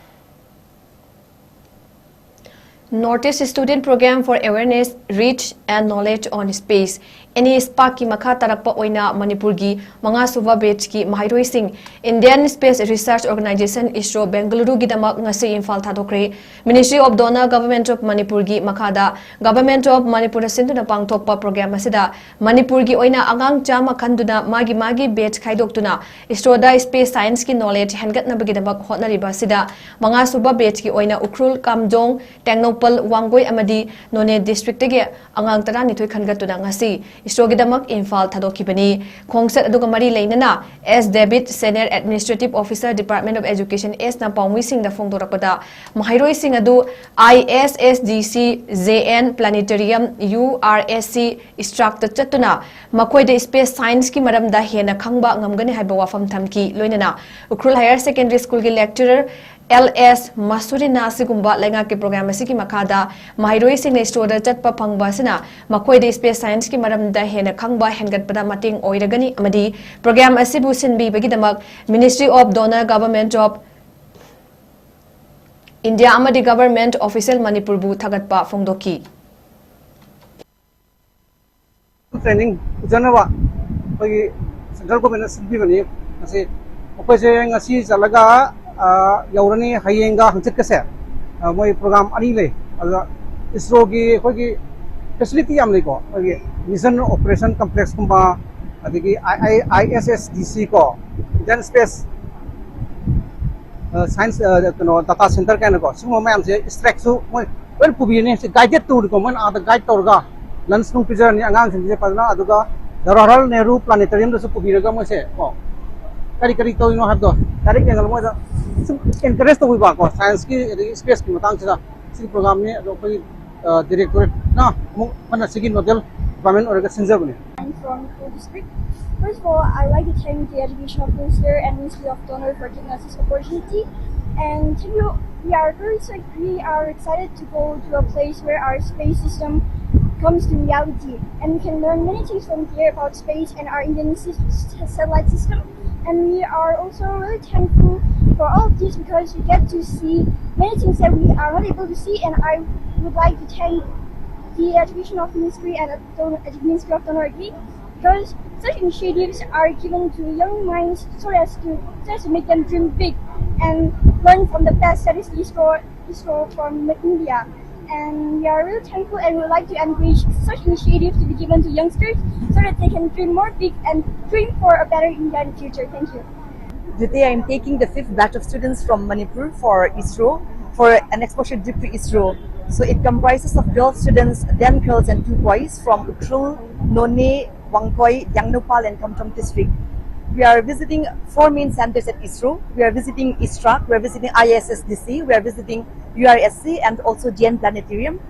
North East Student Program for Awareness, Reach and Knowledge on Space, NESPAC ꯀꯤ ꯃꯈꯥ ꯇꯥꯔꯛꯄ ꯑꯣꯏꯅ ꯃꯅꯤꯄꯨꯔꯒꯤ ꯃꯉꯥꯁꯨꯕ batch ꯀꯤ ꯃꯍꯩꯔꯣꯏꯁꯤꯡ Indian Space Research Organisation, ISRO, ꯕꯦꯡꯒꯂꯨꯔꯨꯒꯤꯗꯃꯛ ꯉꯁꯤ Imphal ꯊꯥꯗꯣꯛꯈ꯭ꯔꯦ꯫ Ministry of DoNER, Government of ꯃꯅꯤꯄꯨꯔꯒꯤ ꯃꯈꯥꯗ Government of ꯃꯅꯤꯄꯨꯔꯅ ꯁꯤꯟꯗꯨꯅ ꯄꯥꯡꯊꯣꯛꯄ program ꯑꯁꯤꯗ ꯃꯅꯤꯄꯨꯔꯒꯤ ꯑꯣꯏꯅ ꯑꯉꯥꯡ ꯆꯥꯝꯃ ꯈꯟꯗꯨꯅ ꯃꯥꯒꯤ ꯃꯥꯒꯤ batch ꯈꯥꯏꯗꯣꯛꯇꯨꯅ ISRO ꯗ space science ꯀꯤ knowledge ꯍꯦꯟꯒꯠꯅꯕꯒꯤꯗꯃꯛ ꯍꯣꯠꯅꯔꯤꯕ ꯑꯁꯤꯗ ꯃꯉꯥꯁꯨꯕ batch ꯀꯤ ꯑꯣꯏꯅ ꯎꯈ꯭ꯔꯨꯜ, ꯀꯥꯝꯖꯣꯡ, ꯇꯦꯡꯅꯧꯄꯜ, ꯋꯥꯡꯒꯣꯏ ꯑꯃꯗꯤ ꯅꯣꯅꯦ district ꯇꯒꯤ ꯑꯉꯥꯡ ꯇꯔꯥꯅꯤꯊꯣꯏ ꯈꯟꯒꯠꯇꯨꯅ ꯉꯁꯤ ISRO ꯒꯤꯗꯃꯛ ꯏꯝꯐꯥꯜ ꯊꯥꯗꯣꯛꯈꯤꯕꯅꯤ꯫ ꯈꯣꯡꯆꯠ ꯑꯗꯨꯒ ꯃꯔꯤ ꯂꯩꯅꯅ S David, Senior Administrative Officer, Department of Education, S ꯅ ꯄꯥꯎꯃꯤꯁꯤꯡꯗ ꯐꯣꯡꯗꯣꯔꯛꯄꯗ, ꯃꯍꯩꯔꯣꯏꯁꯤꯡ ꯑꯗꯨ ISSDC, JN Planetarium, URSC, ISTRAC ꯇ ꯆꯠꯇꯨꯅ ꯃꯈꯣꯏꯗ space science ꯀꯤ ꯃꯔꯝꯗ ꯍꯦꯟꯅ ꯈꯪꯕ ꯉꯝꯒꯅꯤ ꯍꯥꯏꯕ ꯋꯥꯐꯝ ꯊꯝꯈꯤ꯫ ꯂꯣꯏꯅꯅ ꯎꯈ꯭ꯔꯨꯜ Higher Secondary School ꯒꯤ lecturer ꯑꯦꯜ ꯑꯦꯁ ꯃꯁꯨꯔꯤꯅ ꯑꯁꯤꯒꯨꯝꯕ ꯂꯩꯉꯥꯛꯀꯤ ꯄ꯭ꯔꯣꯒ꯭ꯔꯥꯝ ꯑꯁꯤꯒꯤ ꯃꯈꯥꯗ ꯃꯍꯩꯔꯣꯏꯁꯤꯡꯅ ꯏꯁꯔꯣꯗ ꯆꯠꯄ ꯐꯪꯕ ꯑꯁꯤꯅ ꯃꯈꯣꯏꯗ ꯁ꯭ꯄꯦꯁ ꯁꯥꯏꯟꯁꯀꯤ ꯃꯔꯝꯗ ꯍꯦꯟꯅ ꯈꯪꯕ ꯍꯦꯟꯒꯠꯄꯗ ꯃꯇꯦꯡ ꯑꯣꯏꯔꯒꯅꯤ ꯑꯃꯗꯤ ꯄ꯭ꯔꯣꯒ꯭ꯔꯥꯝ ꯑꯁꯤꯕꯨ ꯁꯤꯟꯕꯤꯕꯒꯤꯗꯃꯛ Ministry of Donor, Government of India ꯑꯃꯗꯤ Government Official ꯃꯅꯤꯄꯨꯔꯕꯨ ꯊꯥꯒꯠꯄ ꯐꯣꯡꯗꯣꯛꯈꯤ꯫ ꯇ꯭ꯔꯦꯅꯤꯡ ꯄꯤꯖꯅꯕ ꯑꯩꯈꯣꯏꯒꯤ ꯁꯦꯟꯇ꯭ꯔꯦꯜ ꯒꯣꯔꯃꯦꯟꯅ ꯁꯤꯟꯕꯤꯕꯅꯤ꯫ ꯃꯁꯤ ꯑꯩꯈꯣꯏꯁꯦ ꯉꯁꯤ ꯆꯠꯂꯒ ꯌꯧꯔꯅꯤ꯫ ꯍꯌꯦꯡꯒ ꯍꯪꯆꯤꯠꯀꯁꯦ ꯃꯣꯏ ꯄ꯭ꯔꯣꯒ꯭ꯔꯥꯝ ꯑꯅꯤ ꯂꯩ꯫ ꯑꯗꯨꯗ ꯏꯁꯔꯣꯒꯤ ꯑꯩꯈꯣꯏꯒꯤ ꯐꯦꯁꯤꯂꯤꯇꯤ ꯌꯥꯝ ꯂꯩꯀꯣ꯫ ꯑꯩꯈꯣꯏꯒꯤ ꯃꯤꯁꯟ ꯑꯣꯄꯔꯦꯁꯟ ꯀꯝꯄ꯭ꯂꯦꯛꯁꯀꯨꯝꯕ, ꯑꯗꯒꯤ ꯑꯥꯏ ꯑꯦꯁ ꯑꯦꯁ ꯗꯤ ꯁꯤ ꯀꯣ, ꯏꯟꯗꯤꯌꯟ ꯁ꯭ꯄꯦꯁ ꯁꯥꯏꯟꯁ ꯀꯩꯅꯣ ꯗꯥꯇꯥ ꯁꯦꯟꯇꯔ ꯀꯥꯏꯅꯀꯣ, ꯁꯤꯒꯨꯝꯕ ꯃꯌꯥꯝꯁꯦ ꯏꯁꯇ꯭ꯔꯦꯛꯁꯨ ꯃꯣꯏ ꯂꯣꯏꯅ ꯄꯨꯕꯤꯔꯅꯤ꯫ ꯁꯤ ꯒꯥꯏꯗꯦꯠ ꯇꯧꯔꯤꯀꯣ, ꯃꯣꯏꯅ ꯑꯥꯗ ꯒꯥꯏꯗ ꯇꯧꯔꯒ ꯂꯟꯁ ꯅꯨꯡ ꯄꯤꯖꯔꯅꯤ ꯑꯉꯥꯡꯁꯤꯡꯁꯦ ꯐꯖꯅ꯫ ꯑꯗꯨꯒ ꯖꯋꯥꯍꯔꯂꯥꯜ ꯅꯦꯍꯔꯨ ꯄ꯭ꯂꯥꯅꯦꯇꯔꯤꯌꯝꯗꯁꯨ ꯄꯨꯕꯤꯔꯒ ꯃꯣꯏꯁꯦ ꯀꯣ ꯀꯔꯤ ꯀꯔꯤ ꯇꯧꯔꯤꯅꯣ ꯍꯥꯏꯕꯗꯣ ꯗꯥꯏꯔꯦꯛ ꯌꯦꯡꯍꯜꯂ ꯃꯣꯏꯗ ꯁꯨꯝ ꯑꯦꯟꯀꯔꯦꯖ ꯇꯧꯕꯤꯕ ꯀꯣ, ꯁꯥꯏꯟꯁꯀꯤ ꯑꯗꯒꯤ ꯁ꯭ꯄꯦꯁꯀꯤ ꯃꯇꯥꯡꯁꯤꯗ꯫ ꯁꯤꯒꯤ ꯄ꯭ꯔꯣꯒ꯭ꯔꯥꯝꯅꯤ꯫ ꯑꯗꯣ ꯑꯩꯈꯣꯏꯒꯤ ꯗꯤꯔꯦꯛꯇꯣꯔꯦꯠꯅ ꯑꯃꯨꯛ ꯍꯟꯅ ꯁꯤꯒꯤ ꯅꯣꯗꯦꯜ ꯗꯤꯄꯥꯔꯠꯃꯦꯟ ꯑꯣꯏꯔꯒ ꯁꯤꯟꯖꯕꯅꯤ꯫ I'm from Ukhrul district. First of all, I'd like to thank the Education of Minister and Ministry of Donor for giving us this opportunity. And thank you. We are very excited. We are excited to go to a place where our space system comes to reality, and we can learn many things from here about space and our Indian sys- satellite system. And we are also really thankful for all of this because we get to see many things that we are not able to see. And I would like to thank the Education of Ministry and Don- Ministry of Donor Agri because such initiatives are given to young minds so as to just to make them dream big and learn from the best, that is ISRO, ISRO from India. And we are really thankful and would like to encourage such initiatives to be given to youngsters so that they can dream more big and dream for a better India in the future. Thank you. Today I am taking the fifth batch of students from Manipur for ISRO, for an exposure trip to ISRO. So it comprises of twelve students, ten girls and two boys from Ukhrul, Noney, Wangkoi, Tengnoupal and Kamjong district. We are visiting four main centers at ISRO. We are visiting ISTRAC, we are visiting I S S D C, we are visiting U R S C and also D N Planetarium.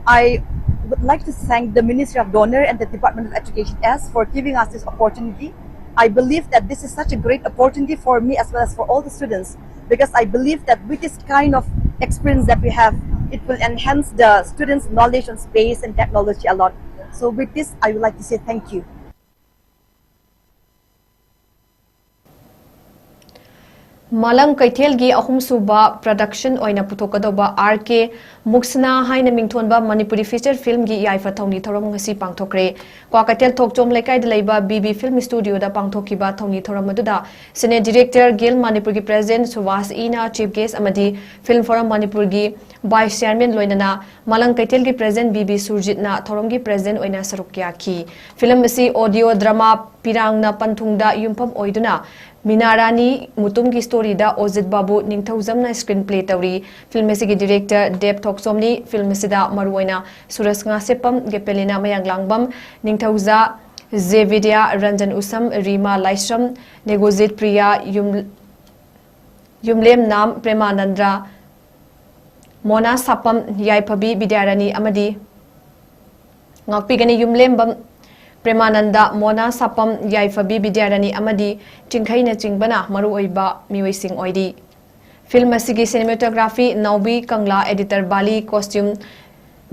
I would like to thank the Ministry of Donor and the Department of Education S for giving us this opportunity. I believe that this is such a great opportunity for me as well as for all the students because I believe that with this kind of experience that we have, it will enhance the students' knowledge on space and technology a lot. So with this, I would like to say thank you. ꯃꯥꯂꯪ ꯀꯩꯊꯦꯜꯒꯤ ꯑꯍꯨꯝꯁꯨꯕ production ꯑꯣꯏꯅ ꯄꯨꯊꯣꯛꯀꯗꯧꯕ R ꯀꯦ ꯃꯨꯛꯁꯅꯥ ꯍꯥꯏꯅ ꯃꯤꯡꯊꯣꯟꯕ Manipuri feature filmꯒꯤ ꯌꯥꯏꯐ ꯊꯧꯅꯤ ꯊꯧꯔꯝ ꯉꯁꯤ ꯄꯥꯡꯊꯣꯛꯈ꯭ꯔꯦ꯫ ꯀ꯭ꯋꯥꯀꯩꯊꯦꯜ ꯊꯣꯛꯆꯣꯝ ꯂꯩꯀꯥꯏꯗ ꯂꯩꯕ B B Film Studioꯗ ꯄꯥꯡꯊꯣꯛꯈꯤꯕ ꯊꯧꯅꯤ ꯊꯧꯔꯝ ꯑꯗꯨꯗ Cine Director Guild Manipurꯒꯤ President Subhash ꯏꯅ chief guest ꯑꯃꯗꯤ Film Forum ꯃꯅꯤꯄꯨꯔꯒꯤ Vice Chairman ꯂꯣꯏꯅꯅ ꯃꯥꯂꯪ ꯀꯩꯊꯦꯜꯒꯤ President ꯕꯤ ꯕꯤ ꯁꯨꯔꯖꯤꯠꯅ ꯊꯧꯔꯝꯒꯤ President ꯑꯣꯏꯅ ꯁꯔꯨꯛ ꯌꯥꯈꯤ꯫ Film ꯑꯁꯤ audio drama ꯄꯤꯔꯥꯡꯅ ꯄꯟꯊꯨꯡꯗ ꯌꯨꯝꯐꯝ ꯑꯣꯏꯗꯨꯅ ꯃꯤꯅꯥ ꯔꯥꯅꯤ ꯃꯨꯇꯨꯝꯒꯤ storyꯗ ꯑꯣꯖꯤꯠ ꯕꯥꯕꯨ ꯅꯤꯡꯊꯧꯖꯝꯅ screenplay ꯇꯧꯔꯤ꯫ Film ꯑꯁꯤꯒꯤ director ꯗꯦꯕ ꯊꯣꯛꯆꯣꯝꯅꯤ꯫ Film ꯑꯁꯤꯗ ꯃꯔꯨꯑꯣꯏꯅ ꯁꯨꯔꯖ ꯉꯥꯁꯦꯞꯄꯝ, ꯒꯦꯄꯦꯂꯤꯅꯥ ꯃꯌꯥꯡꯂꯥꯡꯕꯝ, ꯅꯤꯡꯊꯧꯖꯥ ꯖꯦ ꯕꯤꯗ꯭ꯌꯥ, ꯔꯟꯖꯟ ꯎꯁꯝ, ꯔꯤꯃꯥ ꯂꯥꯏꯁ꯭ꯔꯝ, ꯅꯦꯒꯣꯖꯤꯠ ꯄ꯭ꯔꯤꯌꯥ, ꯌꯨꯝ-, ꯌꯨꯝꯂꯦꯝꯅꯥꯝ ꯄ꯭ꯔꯦꯃꯥꯅꯟꯗ, ꯃꯣꯅꯥ ꯁꯥꯄꯝ, ꯌꯥꯏꯐꯕꯤ ꯕꯤꯗ꯭ꯌꯥꯔꯥꯅꯤ ꯑꯃꯗꯤ ꯉꯥꯛꯄꯤꯒꯅꯤ ꯌꯨꯝꯂꯦꯝꯕꯝ ꯄ꯭ꯔꯦꯃꯥꯅꯟꯗ, ꯃꯣꯅꯥ ꯁꯥꯄꯝ, ꯌꯥꯏꯐꯕꯤ ꯕꯤꯗ꯭ꯌꯥꯔꯥꯅꯤ ꯑꯃꯗꯤ ꯆꯤꯡꯈꯩꯅꯆꯤꯡꯕꯅ ꯃꯔꯨꯑꯣꯏꯕ ꯃꯤꯑꯣꯏꯁꯤꯡ ꯑꯣꯏꯔꯤ꯫ Film ꯑꯁꯤꯒꯤ cinematography ꯅꯥꯎꯕꯤ ꯀꯪꯂꯥ, editor ꯕꯥꯂꯤ, costume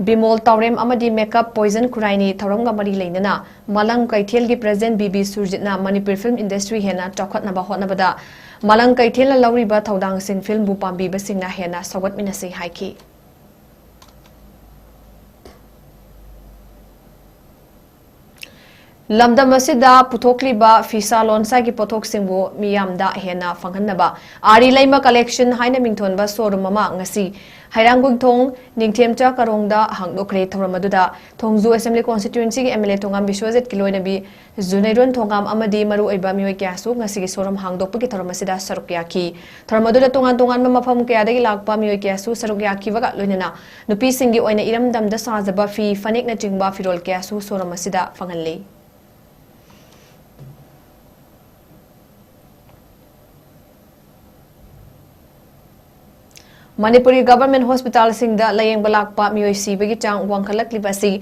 ꯕꯤꯃꯣꯜ ꯇꯥꯎꯔꯦꯝ ꯑꯃꯗꯤ makeup ꯄꯣꯏꯖꯟ ꯈꯨꯔꯥꯏꯅꯤ꯫ ꯊꯧꯔꯝꯒ ꯃꯔꯤ ꯂꯩꯅꯅ ꯃꯥꯂꯪ ꯀꯩꯊꯦꯜꯒꯤ President ꯕꯤ ꯕꯤ ꯁꯨꯔꯖꯤꯠꯅ ꯃꯅꯤꯄꯨꯔ film industry ꯍꯦꯟꯅ ꯆꯥꯎꯈꯠꯅꯕ ꯍꯣꯠꯅꯕꯗ ꯃꯥꯂꯪ ꯀꯩꯊꯦꯜꯅ ꯂꯧꯔꯤꯕ ꯊꯧꯗꯥꯡꯁꯤꯡ filmꯕꯨ ꯄꯥꯝꯕꯤꯕꯁꯤꯡꯅ ꯍꯦꯟꯅ ꯁꯧꯒꯠꯃꯤꯟꯅꯁꯤ ꯍꯥꯏꯈꯤ꯫ ꯂꯝꯗꯝ ꯑꯁꯤꯗ ꯄꯨꯊꯣꯛꯂꯤꯕ ꯐꯤꯁꯥ ꯂꯣꯟꯁꯥꯒꯤ ꯄꯣꯠꯊꯣꯛꯁꯤꯡꯕꯨ ꯃꯤꯌꯥꯝꯗ ꯍꯦꯟꯅ ꯐꯪꯍꯟꯅꯕ ꯑꯥꯔꯤ ꯂꯩꯃ Collection ꯍꯥꯏꯅ ꯃꯤꯡꯊꯣꯟꯕ showroom ꯑꯃ ꯉꯁꯤ ꯍꯩꯔꯥꯡꯒꯣꯏꯊꯣꯡ ꯅꯤꯡꯊꯦꯝꯆꯥ ꯀꯥꯔꯣꯡꯗ ꯍꯥꯡꯗꯣꯛꯈ꯭ꯔꯦ꯫ ꯊꯧꯔꯝ ꯑꯗꯨꯗ ꯊꯣꯡꯖꯨ Assembly Constituencyꯒꯤ M L A ꯊꯣꯉꯥꯝ ꯕꯤꯁ꯭ꯋꯖꯤꯠꯀꯤ ꯂꯣꯏꯅꯕꯤ ꯖꯨꯅꯩꯔꯣꯟ ꯊꯣꯉꯥꯝ ꯑꯃꯗꯤ ꯃꯔꯨꯑꯣꯏꯕ ꯃꯤꯑꯣꯏ ꯀꯌꯥꯁꯨ ꯉꯁꯤꯒꯤ showroom ꯍꯥꯡꯗꯣꯛꯄꯒꯤ ꯊꯧꯔꯝ ꯑꯁꯤꯗ ꯁꯔꯨꯛ ꯌꯥꯈꯤ꯫ ꯊꯧꯔꯝ ꯑꯗꯨꯗ ꯇꯣꯉꯥꯟ ꯇꯣꯉꯥꯟꯕ ꯃꯐꯝ ꯀꯌꯥꯗꯒꯤ ꯂꯥꯛꯄ ꯃꯤꯑꯣꯏ ꯀꯌꯥꯁꯨ ꯁꯔꯨꯛ ꯌꯥꯈꯤꯕꯒ ꯂꯣꯏꯅꯅ ꯅꯨꯄꯤꯁꯤꯡꯒꯤ ꯑꯣꯏꯅ ꯏꯔꯝꯗꯝꯗ ꯁꯥꯖꯕ ꯐꯤ, ꯐꯅꯦꯛꯅꯆꯤꯡꯕ ꯐꯤꯔꯣꯜ ꯀꯌꯥꯁꯨ showroom ꯑꯁꯤꯗ ꯐꯪꯍꯜꯂꯤ꯫ ꯃꯅꯤꯄꯨꯔꯒꯤ ꯒꯚꯔꯟꯃꯦꯟꯠ ꯍꯣꯁꯄꯤꯇꯥꯜꯁꯤꯡꯗ ꯂꯥꯌꯦꯡꯕ ꯂꯥꯛꯄ ꯃꯤꯑꯣꯏ ꯁꯤꯕꯒꯤ ꯆꯥꯡ ꯋꯥꯡꯈꯠꯂꯛꯂꯤꯕ ꯑꯁꯤ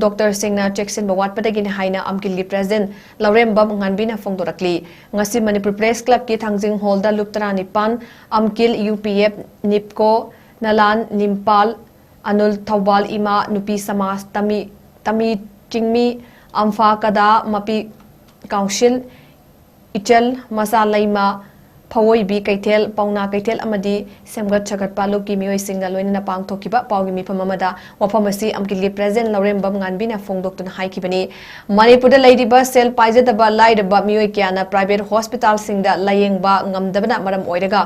ꯗꯣꯛꯇꯔꯁꯤꯡꯅ ꯆꯦꯛꯁꯤꯟꯕ ꯋꯥꯠꯄꯗꯒꯤꯅꯤ ꯍꯥꯏꯅ ꯑꯝꯀꯤꯜꯒꯤ ꯄ꯭ꯔꯦꯁꯤꯗꯦꯟꯠ ꯂꯧꯔꯦꯝꯕꯝ ꯉꯥꯟꯕꯤꯅ ꯐꯣꯡꯗꯣꯔꯛꯂꯤ꯫ ꯉꯁꯤ ꯃꯅꯤꯄꯨꯔ ꯄ꯭ꯔꯦꯁ ꯀ꯭ꯂꯕꯀꯤ ꯊꯥꯡꯖꯤꯡ ꯍꯣꯜꯗ ꯂꯨꯞ ꯇꯔꯥꯅꯤꯄꯥꯟ, ꯑꯝꯀꯤꯜ, U P F, ꯅꯤꯞꯀꯣ, ꯅꯂꯥꯟ, ꯅꯤꯝꯄꯥꯜ, Avul, Thoubal, ꯏꯃꯥ, ꯅꯨꯄꯤ ꯁꯃꯥꯖ, ꯇꯃꯤ, ꯇꯃꯤ ꯆꯤꯡꯃꯤ, ꯑꯝꯐꯥ ꯀꯗꯥ, ꯃꯄꯤ ꯀꯥꯎꯟꯁꯤꯜ, ꯏꯆꯜ, ꯃꯆꯥ ꯂꯩꯃ, ꯐꯋꯣꯏꯕꯤ ꯀꯩꯊꯦꯜ, ꯄꯥꯎꯅꯥ ꯀꯩꯊꯦꯜ ꯑꯃꯗꯤ ꯁꯦꯝꯒꯠ ꯁꯥꯒꯠꯄ ꯂꯨꯞꯀꯤ ꯃꯤꯑꯣꯏꯁꯤꯡꯒ ꯂꯣꯏꯅꯅ ꯄꯥꯡꯊꯣꯛꯈꯤꯕ ꯄꯥꯎꯒꯤ ꯃꯤꯐꯝ ꯑꯃꯗ ꯋꯥꯐꯝ ꯑꯁꯤ ꯑꯝꯀꯤꯜꯒꯤ ꯄ꯭ꯔꯦꯁꯤꯗꯦꯟꯠ ꯂꯧꯔꯦꯝꯕꯝ ꯉꯥꯟꯕꯤꯅ ꯐꯣꯡꯗꯣꯛꯇꯨꯅ ꯍꯥꯏꯈꯤꯕꯅꯤ꯫ ꯃꯅꯤꯄꯨꯔꯗ ꯂꯩꯔꯤꯕ ꯁꯦꯜ ꯄꯥꯏꯖꯗꯕ ꯂꯥꯏꯔꯕ ꯃꯤꯑꯣꯏ ꯀꯌꯥꯅ ꯄ꯭ꯔꯥꯏꯚꯦꯠ ꯍꯣꯁꯄꯤꯇꯥꯜꯁꯤꯡꯗ ꯂꯥꯌꯦꯡꯕ ꯉꯝꯗꯕꯅ ꯃꯔꯝ ꯑꯣꯏꯔꯒ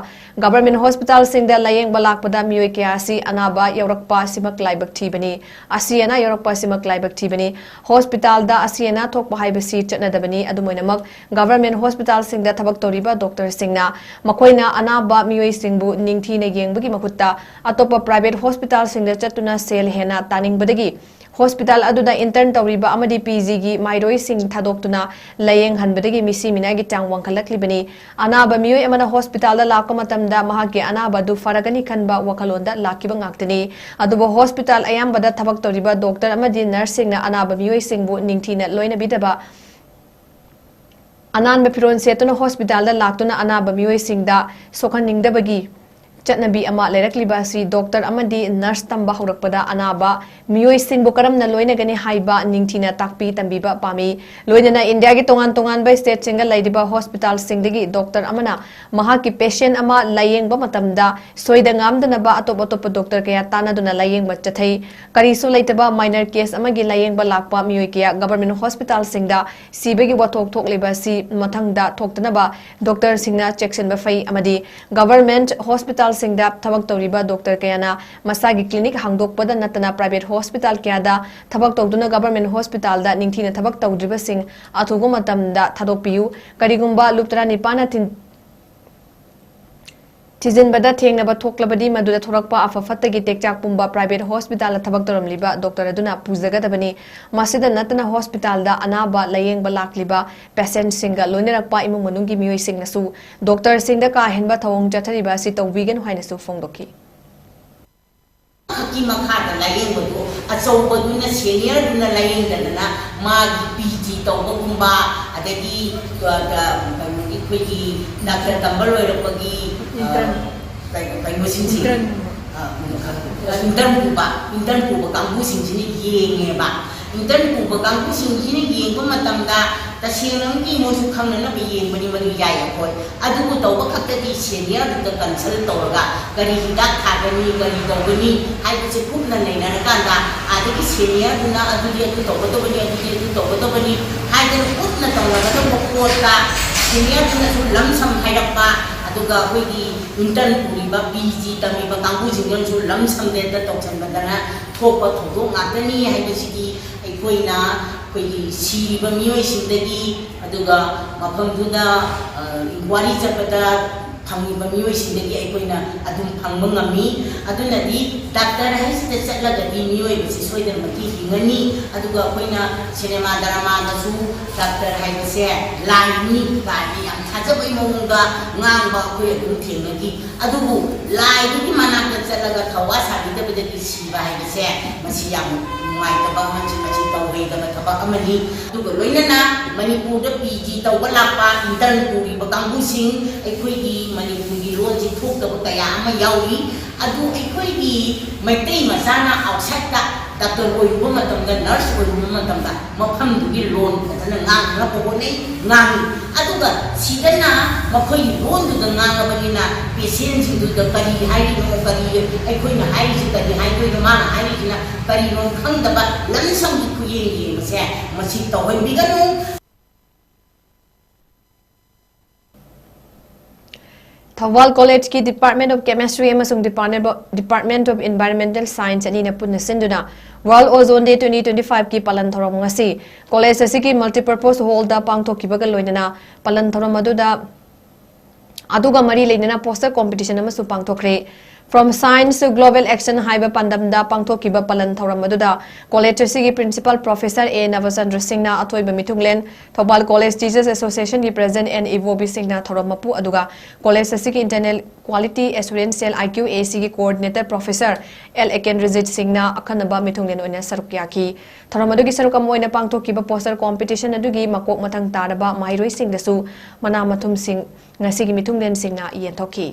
ꯒꯚꯔꯟꯃꯦꯟꯠ ꯍꯣꯁꯄꯤꯇꯥꯜꯁꯤꯡꯗ ꯂꯥꯌꯦꯡꯕ ꯂꯥꯛꯄꯗ ꯃꯤꯑꯣꯏ ꯀꯌꯥ ꯑꯁꯤ ꯑꯅꯥꯕ ꯌꯥꯎꯔꯛꯄ ꯑꯁꯤꯃꯛ ꯂꯥꯏꯕꯛ ꯊꯤꯕꯅꯤ꯫ ꯑꯁꯤ ꯑꯅꯥ ꯌꯥꯎꯔꯛꯄ ꯑꯁꯤꯃꯛ ꯂꯥꯏꯕꯛ ꯊꯤꯕꯅꯤ꯫ ꯍꯣꯁꯄꯤꯇꯥꯜꯗ ꯑꯁꯤ ꯑꯅꯥ ꯊꯣꯛꯄ ꯍꯥꯏꯕꯁꯤ ꯆꯠꯅꯗꯕꯅꯤ꯫ ꯑꯗꯨꯝ ꯑꯣꯏꯅꯃꯛ, ꯒꯚꯔꯟꯃꯦꯟꯠ ꯍꯣꯁꯄꯤꯇꯥꯜꯁꯤꯡꯗ ꯊꯕꯛ ꯇꯧꯔꯤꯕ ꯗꯣꯛꯇꯔꯁꯤꯡꯅ ꯃꯈꯣꯏꯅ ꯑꯅꯥꯕ ꯃꯤꯑꯣꯏꯁꯤꯡꯕꯨ ꯅꯤꯡꯊꯤꯅ ꯌꯦꯡꯕꯒꯤ ꯃꯍꯨꯠꯇ ꯑꯇꯣꯞꯄ ꯄ꯭ꯔꯥꯏꯚꯦꯠ ꯍꯣꯁꯄꯤꯇꯥꯜꯁꯤꯡꯗ ꯆꯠꯇꯨꯅ ꯁꯦꯜ ꯍꯦꯟꯅ ꯇꯥꯅꯤꯡꯕꯗꯒꯤ ꯍꯣꯁꯄꯤꯇꯥꯜ ꯑꯗꯨꯗ ꯏꯟꯇꯔꯟ ꯇꯧꯔꯤꯕ ꯑꯃꯗꯤ ꯄꯤ ꯖꯤꯒꯤ ꯃꯍꯩꯔꯣꯏꯁꯤꯡ ꯊꯥꯗꯣꯛꯇꯨꯅ ꯂꯥꯌꯦꯡꯍꯟꯕꯗꯒꯤ ꯃꯤꯁꯤ ꯃꯤꯅꯥꯒꯤ ꯆꯥꯡ ꯋꯥꯡꯈꯠꯂꯛꯂꯤꯕꯅꯤ꯫ ꯑꯅꯥꯕ ꯃꯤꯑꯣꯏ ꯑꯃꯅ ꯍꯣꯁꯄꯤꯇꯥꯜꯗ ꯂꯥꯛꯄ ꯃꯇꯝꯗ ꯃꯍꯥꯛꯀꯤ ꯑꯅꯥꯕ ꯑꯗꯨ ꯐꯔꯒꯅꯤ ꯈꯟꯕ ꯋꯥꯈꯜꯂꯣꯟꯗ ꯂꯥꯛꯈꯤꯕ ꯉꯥꯛꯇꯅꯤ꯫ ꯑꯗꯨꯕꯨ ꯍꯣꯁꯄꯤꯇꯥꯜ ꯑꯌꯥꯝꯕꯗ ꯊꯕꯛ ꯇꯧꯔꯤꯕ ꯗꯣꯛꯇꯔ ꯑꯃꯗꯤ ꯅꯔꯁꯁꯤꯡꯅ ꯑꯅꯥꯕ ꯃꯤꯑꯣꯏꯁꯤꯡꯕꯨ ꯅꯤꯡꯊꯤꯅ ꯂꯣꯏꯅꯕꯤꯗꯕ, ꯑꯅꯥꯟꯕ ꯐꯤꯔꯣꯜ ꯁꯦꯠꯇꯨꯅ ꯍꯣꯁꯄꯤꯇꯥꯜꯗ ꯂꯥꯛꯇꯨꯅ ꯑꯅꯥꯕ ꯃꯤꯑꯣꯏꯁꯤꯡꯗ ꯁꯣꯛꯍꯟꯅꯤꯡꯗꯕꯒꯤ ꯆꯠꯅꯕꯤ ꯑꯃ ꯂꯩꯔꯛꯂꯤꯕ ꯑꯁꯤ ꯗꯣꯛꯇꯔ ꯑꯃꯗꯤ ꯅꯔꯁ ꯇꯝꯕ ꯍꯧꯔꯛꯄꯗ ꯑꯅꯥꯕ ꯃꯤꯑꯣꯏꯁꯤꯡꯕꯨ ꯀꯔꯝꯅ ꯂꯣꯏꯅꯒꯅꯤ ꯍꯥꯏꯕ ꯅꯤꯡꯊꯤꯅ ꯇꯥꯛꯄꯤ ꯇꯝꯕꯤꯕ ꯄꯥꯝꯃꯤ꯫ ꯂꯣꯏꯅꯅ ꯏꯟꯗꯤꯌꯥꯒꯤ ꯇꯣꯉꯥꯟ ꯇꯣꯉꯥꯟꯕ ꯁ꯭ꯇꯦꯠꯁꯤꯡꯗ ꯂꯩꯔꯤꯕ ꯍꯣꯁꯄꯤꯇꯥꯜꯁꯤꯡꯗꯒꯤ ꯗꯣꯛꯇꯔ ꯑꯃꯅ ꯃꯍꯥꯛꯀꯤ ꯄꯦꯁꯦꯟꯠ ꯑꯃ ꯂꯥꯌꯦꯡꯕ ꯃꯇꯝꯗ ꯁꯣꯏꯗ ꯉꯥꯝꯗꯅꯕ ꯑꯇꯣꯞ ꯑꯇꯣꯞꯄ ꯗꯣꯛꯇꯔ ꯀꯌꯥ ꯇꯥꯟꯅꯗꯨꯅ ꯂꯥꯌꯦꯡꯕ ꯆꯠꯊꯩ꯫ ꯀꯔꯤꯁꯨ ꯂꯩꯇꯕ ꯃꯥꯏꯅꯔ ꯀꯦꯁ ꯑꯃꯒꯤ ꯂꯥꯌꯦꯡꯕ ꯂꯥꯛꯄ ꯃꯤꯑꯣꯏ ꯀꯌꯥ ꯒꯚꯔꯟꯃꯦꯟꯠ ꯍꯣꯁꯄꯤꯇꯥꯜꯁꯤꯡꯗ ꯁꯤꯕꯒꯤ ꯋꯥꯊꯣꯛ ꯊꯣꯛꯂꯤꯕ ꯑꯁꯤ ꯃꯊꯪꯗ ꯊꯣꯛꯇꯅꯕ ꯗꯣꯛꯇꯔꯁꯤꯡꯅ ꯆꯦꯛꯁꯤꯟꯕ ꯐꯩ ꯑꯃꯗꯤ ꯒꯚꯔꯟꯃꯦꯟꯠ ꯍꯣꯁꯄꯤꯇꯥꯜꯁꯤꯡꯗ ꯊꯕꯛ ꯇꯧꯔꯤꯕ ꯗꯣꯛꯇꯔ ꯀꯌꯥꯅ ꯃꯁꯥꯒꯤ ꯀ꯭ꯂꯤꯅꯤꯛ ꯍꯥꯡꯗꯣꯛꯄꯗ ꯅꯠꯇꯅ ꯄ꯭ꯔꯥꯏꯚꯦꯠ ꯍꯣꯁꯄꯤꯇꯥꯜ ꯀꯌꯥꯗ ꯊꯕꯛ ꯇꯧꯗꯨꯅ ꯒꯚꯔꯟꯃꯦꯟꯠ ꯍꯣꯁꯄꯤꯇꯥꯜꯗ ꯅꯤꯡꯊꯤꯅ ꯊꯕꯛ ꯇꯧꯗ꯭ꯔꯤꯕꯁꯤꯡ ꯑꯊꯨꯕ ꯃꯇꯝꯗ ꯊꯥꯗꯣꯛꯄꯤꯌꯨ꯫ ꯀꯔꯤꯒꯨꯝꯕ ꯂꯨꯞ ꯇꯔꯥꯅꯤꯄꯥꯟꯅ ꯊꯤꯟ-, ꯊꯤꯖꯤꯟꯕꯗ ꯊꯦꯡꯅꯕ ꯊꯣꯛꯂꯕꯗꯤ ꯃꯗꯨꯗ ꯊꯣꯔꯛꯄ ꯑꯐ ꯐꯠꯇꯒꯤ ꯇꯦꯛꯆꯥꯛ ꯄꯨꯝꯕ ꯄ꯭ꯔꯥꯏꯚꯦꯠ ꯍꯣꯁꯄꯤꯇꯥꯜꯗ ꯊꯕꯛ ꯇꯧꯔꯝꯂꯤꯕ ꯗꯣꯛꯇꯔ ꯑꯗꯨꯅ ꯄꯨꯖꯒꯗꯕꯅꯤ꯫ ꯃꯁꯤꯗ ꯅꯠꯇꯅ ꯍꯣꯁꯄꯤꯇꯥꯜꯗ ꯑꯅꯥꯕ ꯂꯥꯌꯦꯡꯕ ꯂꯥꯛꯂꯤꯕ ꯄꯦꯁꯦꯟꯠꯁꯤꯡꯒ ꯂꯣꯏꯅꯔꯛꯄ ꯏꯃꯨꯡ ꯃꯅꯨꯡꯒꯤ ꯃꯤꯑꯣꯏꯁꯤꯡꯅꯁꯨ ꯗꯣꯛꯇꯔꯁꯤꯡꯗ ꯀꯥ ꯍꯦꯟꯕ ꯊꯧꯑꯣꯡ ꯆꯠꯊꯔꯤꯕ ꯑꯁꯤ ꯇꯧꯕꯤꯒꯅꯨ ꯍꯥꯏꯅꯁꯨ ꯐꯣꯡꯗꯣꯛꯈꯤ꯫ ꯈꯛꯀꯤ ꯃꯈꯥꯗ ꯂꯥꯌꯦꯡꯕꯗꯨ ꯑꯆꯧꯕꯗꯨꯅ, ꯁꯦꯅꯤꯌꯔꯗꯨꯅ ꯂꯥꯌꯦꯡꯗꯗꯅ ꯃꯥꯒꯤ ꯄꯤ ꯖꯤ ꯇꯧꯕꯒꯨꯝꯕ, ꯑꯗꯒꯤ ꯑ, ꯑ, ꯀꯩꯅꯣꯒꯤ ꯑꯩꯈꯣꯏꯒꯤ ꯗꯥꯛꯇꯔ ꯇꯝꯕ ꯂꯣꯏꯔꯛꯄꯒꯤ ꯑ, ꯏꯟꯇꯔꯟ꯫ ꯀꯩꯅꯣ, ꯀꯩꯅꯣꯁꯤꯡꯁꯦ, ꯏꯟꯇꯔꯟ꯫ ꯑ, ꯏꯟꯇꯔꯟ ꯄꯨꯕ, ꯏꯟꯇꯔꯟ ꯄꯨꯕ ꯀꯥꯡꯕꯨꯁꯤꯡꯁꯤꯅ ꯌꯦꯡꯉꯦꯕ꯫ ꯏꯟꯇꯔꯟ ꯄꯨꯕ ꯀꯥꯡꯕꯨꯁꯤꯡꯁꯤꯅ ꯌꯦꯡꯕ ꯃꯇꯝꯗ ꯇꯁꯦꯡꯅꯃꯛꯀꯤ ꯃꯣꯏꯁꯨ ꯈꯪꯅꯅꯕ ꯌꯦꯡꯕꯅꯤ, ꯃꯗꯨ ꯌꯥꯏ ꯑꯩꯈꯣꯏ꯫ ꯑꯗꯨꯕꯨ ꯇꯧꯕ ꯈꯛꯇꯗꯤ ꯁꯦꯅꯤꯌꯔꯗꯨꯗ ꯀꯟꯁꯜ ꯇꯧꯔꯒ ꯀꯔꯤ ꯍꯤꯗꯥꯛ ꯊꯥꯒꯅꯤ, ꯀꯔꯤ ꯇꯧꯒꯅꯤ ꯍꯥꯏꯕꯁꯦ ꯀꯨꯞꯅ ꯅꯩꯅꯔꯀꯥꯟꯗ, ꯑꯗꯒꯤ ꯁꯦꯅꯤꯌꯔꯗꯨꯅ ꯑꯗꯨꯗꯤ ꯑꯗꯨ ꯇꯧꯒꯗꯕꯅꯤ, ꯑꯗꯨꯗꯤ ꯑꯗꯨ ꯇꯧꯒꯗꯕꯅꯤ ꯍꯥꯏꯗꯅ ꯀꯨꯞꯅ ꯇꯧꯅꯒꯗꯕ ꯄꯣꯠꯇ ꯁꯦꯅꯤꯌꯔꯗꯨꯅꯁꯨ ꯂꯝꯁꯝ ꯍꯥꯏꯔꯛꯄ, ꯑꯗꯨꯒ ꯑꯩꯈꯣꯏꯒꯤ ꯏꯟꯇꯔꯟ ꯄꯨꯔꯤꯕ ꯄꯤ ꯖꯤ ꯇꯝꯃꯤꯕ ꯀꯥꯡꯕꯨꯁꯤꯡꯗꯨꯅꯁꯨ ꯂꯝꯁꯝꯗ ꯍꯦꯛꯇ ꯇꯧꯁꯤꯟꯕꯗꯅ ꯊꯣꯛꯄ ꯊꯧꯗꯣꯛ ꯉꯥꯛꯇꯅꯤ ꯍꯥꯏꯕꯁꯤꯗꯤ ꯑꯩꯈꯣꯏꯅ ꯑꯩꯈꯣꯏꯒꯤ ꯁꯤꯔꯤꯕ ꯃꯤꯑꯣꯏꯁꯤꯡꯗꯒꯤ, ꯑꯗꯨꯒ ꯃꯐꯝꯗꯨꯗ, ꯑ, ꯏꯟꯀ꯭ꯋꯥꯔꯤ ꯆꯠꯄꯗ ꯐꯪꯉꯤꯕ ꯃꯤꯑꯣꯏꯁꯤꯡꯗꯒꯤ ꯑꯩꯈꯣꯏꯅ ꯑꯗꯨꯝ ꯐꯪꯕ ꯉꯝꯃꯤ꯫ ꯑꯗꯨꯅꯗꯤ ꯗꯥꯛꯇꯔ ꯍꯥꯏꯁꯤꯗ ꯆꯠꯂꯒꯗꯤ ꯃꯤꯑꯣꯏꯕꯁꯤ ꯁꯣꯏꯗꯅꯃꯛꯀꯤ ꯍꯤꯡꯉꯅꯤ꯫ ꯑꯗꯨꯒ ꯑꯩꯈꯣꯏꯅ ꯁꯤꯅꯦꯃꯥ ꯗ꯭ꯔꯃꯥꯗꯁꯨ ꯗꯥꯛꯇꯔ ꯍꯥꯏꯕꯁꯦ ꯂꯥꯏꯅꯤ ꯀꯥꯏꯅ ꯌꯥꯝ ꯊꯥꯖꯕꯒꯤ ꯃꯑꯣꯡꯗ ꯉꯥꯡꯕ ꯑꯩꯈꯣꯏ ꯑꯗꯨꯝ ꯊꯦꯡꯅꯈꯤ꯫ ꯑꯗꯨꯕꯨ ꯂꯥꯏꯗꯨꯒꯤ ꯃꯅꯥꯛꯇ ꯆꯠꯂꯒ ꯊꯧꯋꯥ ꯁꯥꯕꯤꯗꯕꯗꯒꯤ ꯁꯤꯕ ꯍꯥꯏꯕꯁꯦ ꯃꯁꯤ ꯌꯥꯝ ꯅꯨꯡꯉꯥꯏꯇꯕ ꯑꯃꯁꯨ, ꯃꯁꯤ ꯇꯧꯍꯩꯗꯕ ꯊꯕꯛ ꯑꯃꯅꯤ꯫ ꯑꯗꯨꯒ ꯂꯣꯏꯅꯅ ꯃꯅꯤꯄꯨꯔꯗ ꯄꯤ ꯖꯤ ꯇꯧꯕ ꯂꯥꯛꯄ ꯏꯟꯇꯔꯟ ꯄꯨꯔꯤꯕ ꯀꯥꯡꯕꯨꯁꯤꯡ, ꯑꯩꯈꯣꯏꯒꯤ ꯃꯅꯤꯄꯨꯔꯒꯤ ꯂꯣꯟꯁꯤ ꯊꯣꯛꯇꯕ ꯀꯌꯥ ꯑꯃ ꯌꯥꯎꯔꯤ꯫ ꯑꯗꯨ ꯑꯩꯈꯣꯏꯒꯤ ꯃꯩꯇꯩ ꯃꯆꯥꯅ ꯑꯥꯎꯠꯁꯥꯏꯠꯇ ꯗꯥꯛꯇꯔ ꯑꯣꯏꯔꯨꯕ ꯃꯇꯝꯗ, ꯅꯔꯁ ꯑꯣꯏꯔꯨꯕ ꯃꯇꯝꯗ ꯃꯐꯝꯗꯨꯒꯤ ꯂꯣꯟ ꯐꯖꯅ ꯉꯥꯡꯅꯕ ꯍꯣꯠꯅꯩ, ꯉꯥꯡꯉꯤ꯫ ꯑꯗꯨꯒ ꯁꯤꯗꯅ ꯃꯈꯣꯏꯒꯤ ꯂꯣꯟꯗꯨꯗ ꯉꯥꯡꯉꯕꯅꯤꯅ ꯄꯦꯁꯦꯟꯁꯤꯡꯗꯨꯗ ꯀꯔꯤ ꯍꯥꯏꯔꯤꯅꯣ, ꯀꯔꯤ ꯑꯩꯈꯣꯏꯅ ꯍꯥꯏꯔꯤꯁꯤ ꯀꯔꯤ ꯍꯥꯏꯗꯣꯏꯅꯣ, ꯃꯥꯅ ꯍꯥꯏꯔꯤꯁꯤꯅ ꯀꯔꯤꯅꯣ ꯈꯪꯗꯕ ꯂꯝꯁꯝꯒꯤ ꯈꯨꯌꯦꯡ ꯌꯦꯡꯕꯁꯦ ꯃꯁꯤ ꯇꯧꯍꯟꯕꯤꯒꯅꯨ꯫ ꯊꯧꯕꯥꯜ ꯀꯣꯂꯦꯖꯀꯤ Department of Chemistry ꯑꯃꯁꯨꯡ Department of, Department of Environmental Science ꯑꯅꯤꯅ ꯄꯨꯟꯅ ꯁꯤꯟꯗꯨꯅ World Ozone Day twenty twenty-five ꯀꯤ ꯄꯥꯂꯟ ꯊꯧꯔꯝ ꯉꯁꯤ ꯀꯣꯂꯦꯖ ꯑꯁꯤꯒꯤ multipurpose hall ꯗ ꯄꯥꯡꯊꯣꯛꯈꯤꯕꯒ ꯂꯣꯏꯅꯅ ꯄꯥꯂꯟ ꯊꯧꯔꯝ ꯑꯗꯨꯗ, ꯑꯗꯨꯒ ꯃꯔꯤ ꯂꯩꯅꯅ poster competition ꯑꯃꯁꯨ ꯄꯥꯡꯊꯣꯛꯈ꯭ꯔꯦ꯫ From Science to Global Action ꯍꯥꯏꯕ ꯄꯥꯟꯗꯝꯗ ꯄꯥꯡꯊꯣꯛꯈꯤꯕ ꯄꯥꯂꯟ ꯊꯧꯔꯝ ꯑꯗꯨꯗ college ꯑꯁꯤꯒꯤ principal professor A ꯅꯕꯆꯟꯗ꯭ꯔ ꯁꯤꯡꯅ ꯑꯊꯣꯏꯕ ꯃꯤꯊꯨꯡꯂꯦꯟ, ꯊꯧꯕꯥꯜ College Teachers Association ꯒꯤ president N ꯏꯕꯣꯕꯤ ꯁꯤꯡꯅ ꯊꯧꯔꯝ ꯃꯄꯨ, ꯑꯗꯨꯒ college ꯑꯁꯤꯒꯤ Internal Quality Assurance Cell I Q A C ꯒꯤ coordinator professor L ꯑꯦꯀꯦꯟꯗ꯭ꯔꯖꯤꯠ ꯁꯤꯡꯅ ꯑꯈꯟꯅꯕ ꯃꯤꯊꯨꯡꯂꯦꯟ ꯑꯣꯏꯅ ꯁꯔꯨꯛ ꯌꯥꯈꯤ꯫ ꯊꯧꯔꯝ ꯑꯗꯨꯒꯤ ꯁꯔꯨꯛ ꯑꯃ ꯑꯣꯏꯅ ꯄꯥꯡꯊꯣꯛꯈꯤꯕ poster competition ꯑꯗꯨꯒꯤ ꯃꯀꯣꯛ ꯃꯊꯪ ꯇꯥꯔꯕ ꯃꯍꯩꯔꯣꯏꯁꯤꯡꯗꯁꯨ ꯃꯅꯥ ꯃꯊꯨꯝꯁꯤꯡ ꯉꯁꯤꯒꯤ ꯃꯤꯊꯨꯡꯂꯦꯟꯁꯤꯡꯅ ꯌꯦꯟꯊꯣꯛꯈꯤ꯫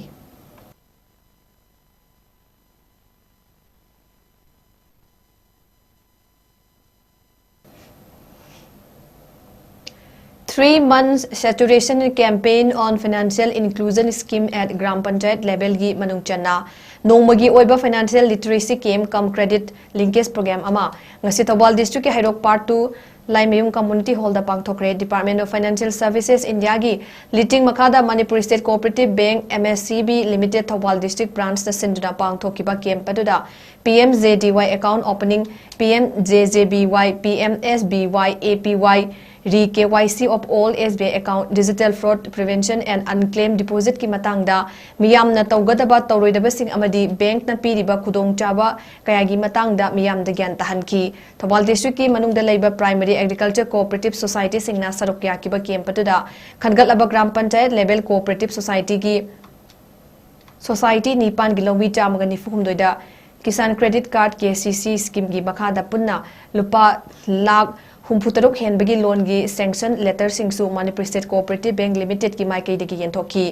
Three months saturation campaign on financial inclusion scheme at Gram Panchayat level ꯒꯤ ꯃꯅꯨꯡ ꯆꯟꯅ ꯅꯣꯡꯃꯒꯤ ꯑꯣꯏꯕ financial literacy camp cum credit linkage program ꯑꯃ ꯉꯁꯤ ꯊꯧꯕꯥꯜ district ꯀꯤ ꯍꯩꯔꯣꯛ part two Laimayum community hall the ꯄꯥꯡꯊꯣꯛꯈ꯭ꯔꯦ꯫ Department of Financial Services India ꯒꯤ ꯂꯤꯇꯤꯡ ꯃꯈꯥꯗ Manipur State Cooperative Bank, M S C B Limited, Thoubal district branch ꯅ ꯁꯤꯟꯗꯨꯅ ꯄꯥꯡꯊꯣꯛꯈꯤꯕ camp ꯑꯗꯨꯗ P M J D Y account opening, P M J J B Y, P M S B Y, A P Y, re K Y C of all S B I account, digital fraud prevention and unclaimed deposit ꯀꯤ ꯃꯇꯥꯡꯗ ꯃꯤꯌꯥꯝꯅ ꯇꯧꯒꯗꯕ ꯇꯧꯔꯣꯏꯗꯕꯁꯤꯡ ꯑꯃꯗꯤ bank ꯅ ꯄꯤꯔꯤꯕ ꯈꯨꯗꯣꯡꯆꯥꯕ ꯀꯌꯥꯒꯤ ꯃꯇꯥꯡꯗ ꯃꯤꯌꯥꯝꯗ ꯒ꯭ꯌꯥꯟ ꯇꯥꯍꯟꯈꯤ꯫ ꯊꯧꯕꯥꯜ district ꯀꯤ ꯃꯅꯨꯡꯗ ꯂꯩꯕ primary agriculture cooperative society ꯁꯤꯡꯅ ꯁꯔꯨꯛ ꯌꯥꯈꯤꯕ camp ꯑꯗꯨꯗ ꯈꯟꯒꯠꯂꯕ gram panchayat level cooperative society ꯒꯤ society ꯅꯤꯄꯥꯟꯒꯤ ꯂꯧꯃꯤ ꯆꯥꯝꯃꯒ ꯅꯤꯐꯨ ꯍꯨꯝꯗꯣꯏꯗ Kisan Credit Card, K C C scheme ꯒꯤ ꯃꯈꯥꯗ ꯄꯨꯟꯅ ꯂꯨꯄꯥ ꯂꯥꯈ ꯍꯨꯝꯐꯨ ꯇꯔꯨꯛ ꯍꯦꯟꯕꯒꯤ loan ꯒꯤ sanction letter ꯁꯤꯡꯁꯨ Manipur State Cooperative Bank Limited ꯀꯤ ꯃꯥꯏꯀꯩꯗꯒꯤ ꯌꯦꯟꯊꯣꯛꯈꯤ꯫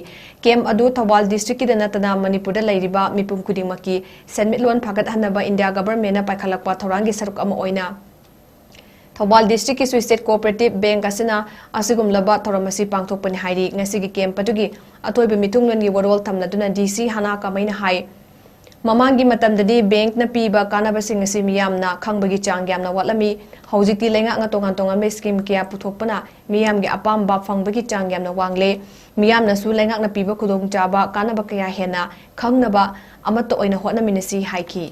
Camp ꯑꯗꯨ ꯊꯧꯕꯥꯜ district ꯀꯤꯗ ꯅꯠꯇꯅ ꯃꯅꯤꯄꯨꯔꯗ ꯂꯩꯔꯤꯕ ꯃꯤꯄꯨꯝ ꯈꯨꯗꯤꯡꯃꯛꯀꯤ ꯁꯦꯟꯃꯤꯠꯂꯣꯟ ꯐꯒꯠꯍꯟꯅꯕ India government ꯅ ꯄꯥꯏꯈꯠꯂꯛꯄ ꯊꯧꯔꯥꯡꯒꯤ ꯁꯔꯨꯛ ꯑꯃ ꯑꯣꯏꯅ ꯊꯧꯕꯥꯜ district ꯀꯤꯁꯨ State Cooperative Bank ꯑꯁꯤꯅ ꯑꯁꯤꯒꯨꯝꯂꯕ ꯊꯧꯔꯝ ꯑꯁꯤ ꯄꯥꯡꯊꯣꯛꯄꯅꯤ ꯍꯥꯏꯔꯤ꯫ ꯉꯁꯤꯒꯤ camp ꯑꯗꯨꯒꯤ ꯑꯊꯣꯏꯕ ꯃꯤꯊꯨꯡꯂꯦꯟꯒꯤ ꯋꯥꯔꯣꯜ ꯊꯝꯂꯗꯨꯅ D C ꯍꯅꯥ ꯀꯥꯃꯩꯅ ꯍꯥꯏ, ꯃꯃꯥꯡꯒꯤ ꯃꯇꯝꯗꯗꯤ bank ꯅ ꯄꯤꯕ ꯀꯥꯟꯅꯕꯁꯤꯡ ꯑꯁꯤ ꯃꯤꯌꯥꯝꯅ ꯈꯪꯕꯒꯤ ꯆꯥꯡ ꯌꯥꯝꯅ ꯋꯥꯠꯂꯝꯃꯤ꯫ ꯍꯧꯖꯤꯛꯇꯤ ꯂꯩꯉꯥꯛꯅ ꯇꯣꯉꯥꯟ ꯇꯣꯉꯥꯟꯕ scheme ꯀꯌꯥ ꯄꯨꯊꯣꯛꯄꯅ ꯃꯤꯌꯥꯝꯒꯤ ꯑꯄꯥꯝꯕ ꯐꯪꯕꯒꯤ ꯆꯥꯡ ꯌꯥꯝꯅ ꯋꯥꯡꯂꯦ꯫ ꯃꯤꯌꯥꯝꯅꯁꯨ ꯂꯩꯉꯥꯛꯅ ꯄꯤꯕ ꯈꯨꯗꯣꯡꯆꯥꯕ ꯀꯥꯟꯅꯕ ꯀꯌꯥ ꯍꯦꯟꯅ ꯈꯪꯅꯕ ꯑꯃꯠꯇ ꯑꯣꯏꯅ ꯍꯣꯠꯅꯃꯤꯟꯅꯁꯤ ꯍꯥꯏꯈꯤ꯫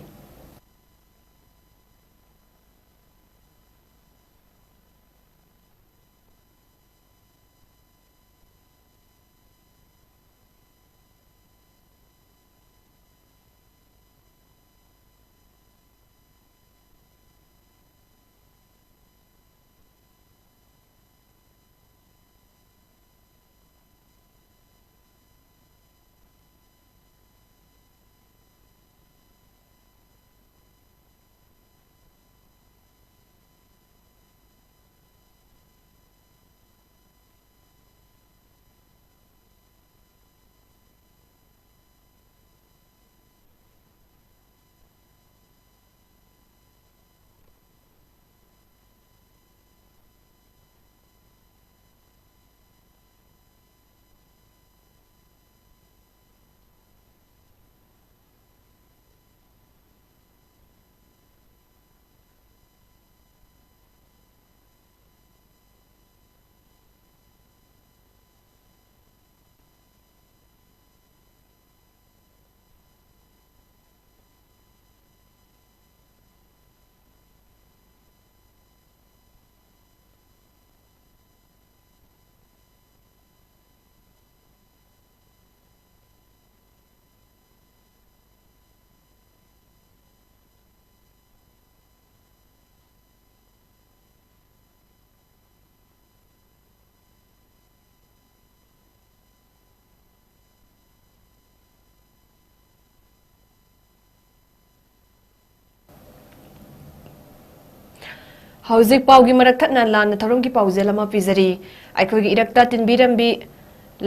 ꯍꯧꯖꯤꯛ ꯄꯥꯎꯒꯤ ꯃꯔꯛ ꯊꯠꯅ ꯂꯥꯟꯅ ꯊꯧꯔꯝꯒꯤ ꯄꯥꯎꯖꯦꯜ ꯑꯃ ꯄꯤꯖꯔꯤ꯫ ꯑꯩꯈꯣꯏꯒꯤ ꯏꯔꯛꯇ ꯇꯤꯟꯕꯤꯔꯝꯕꯤ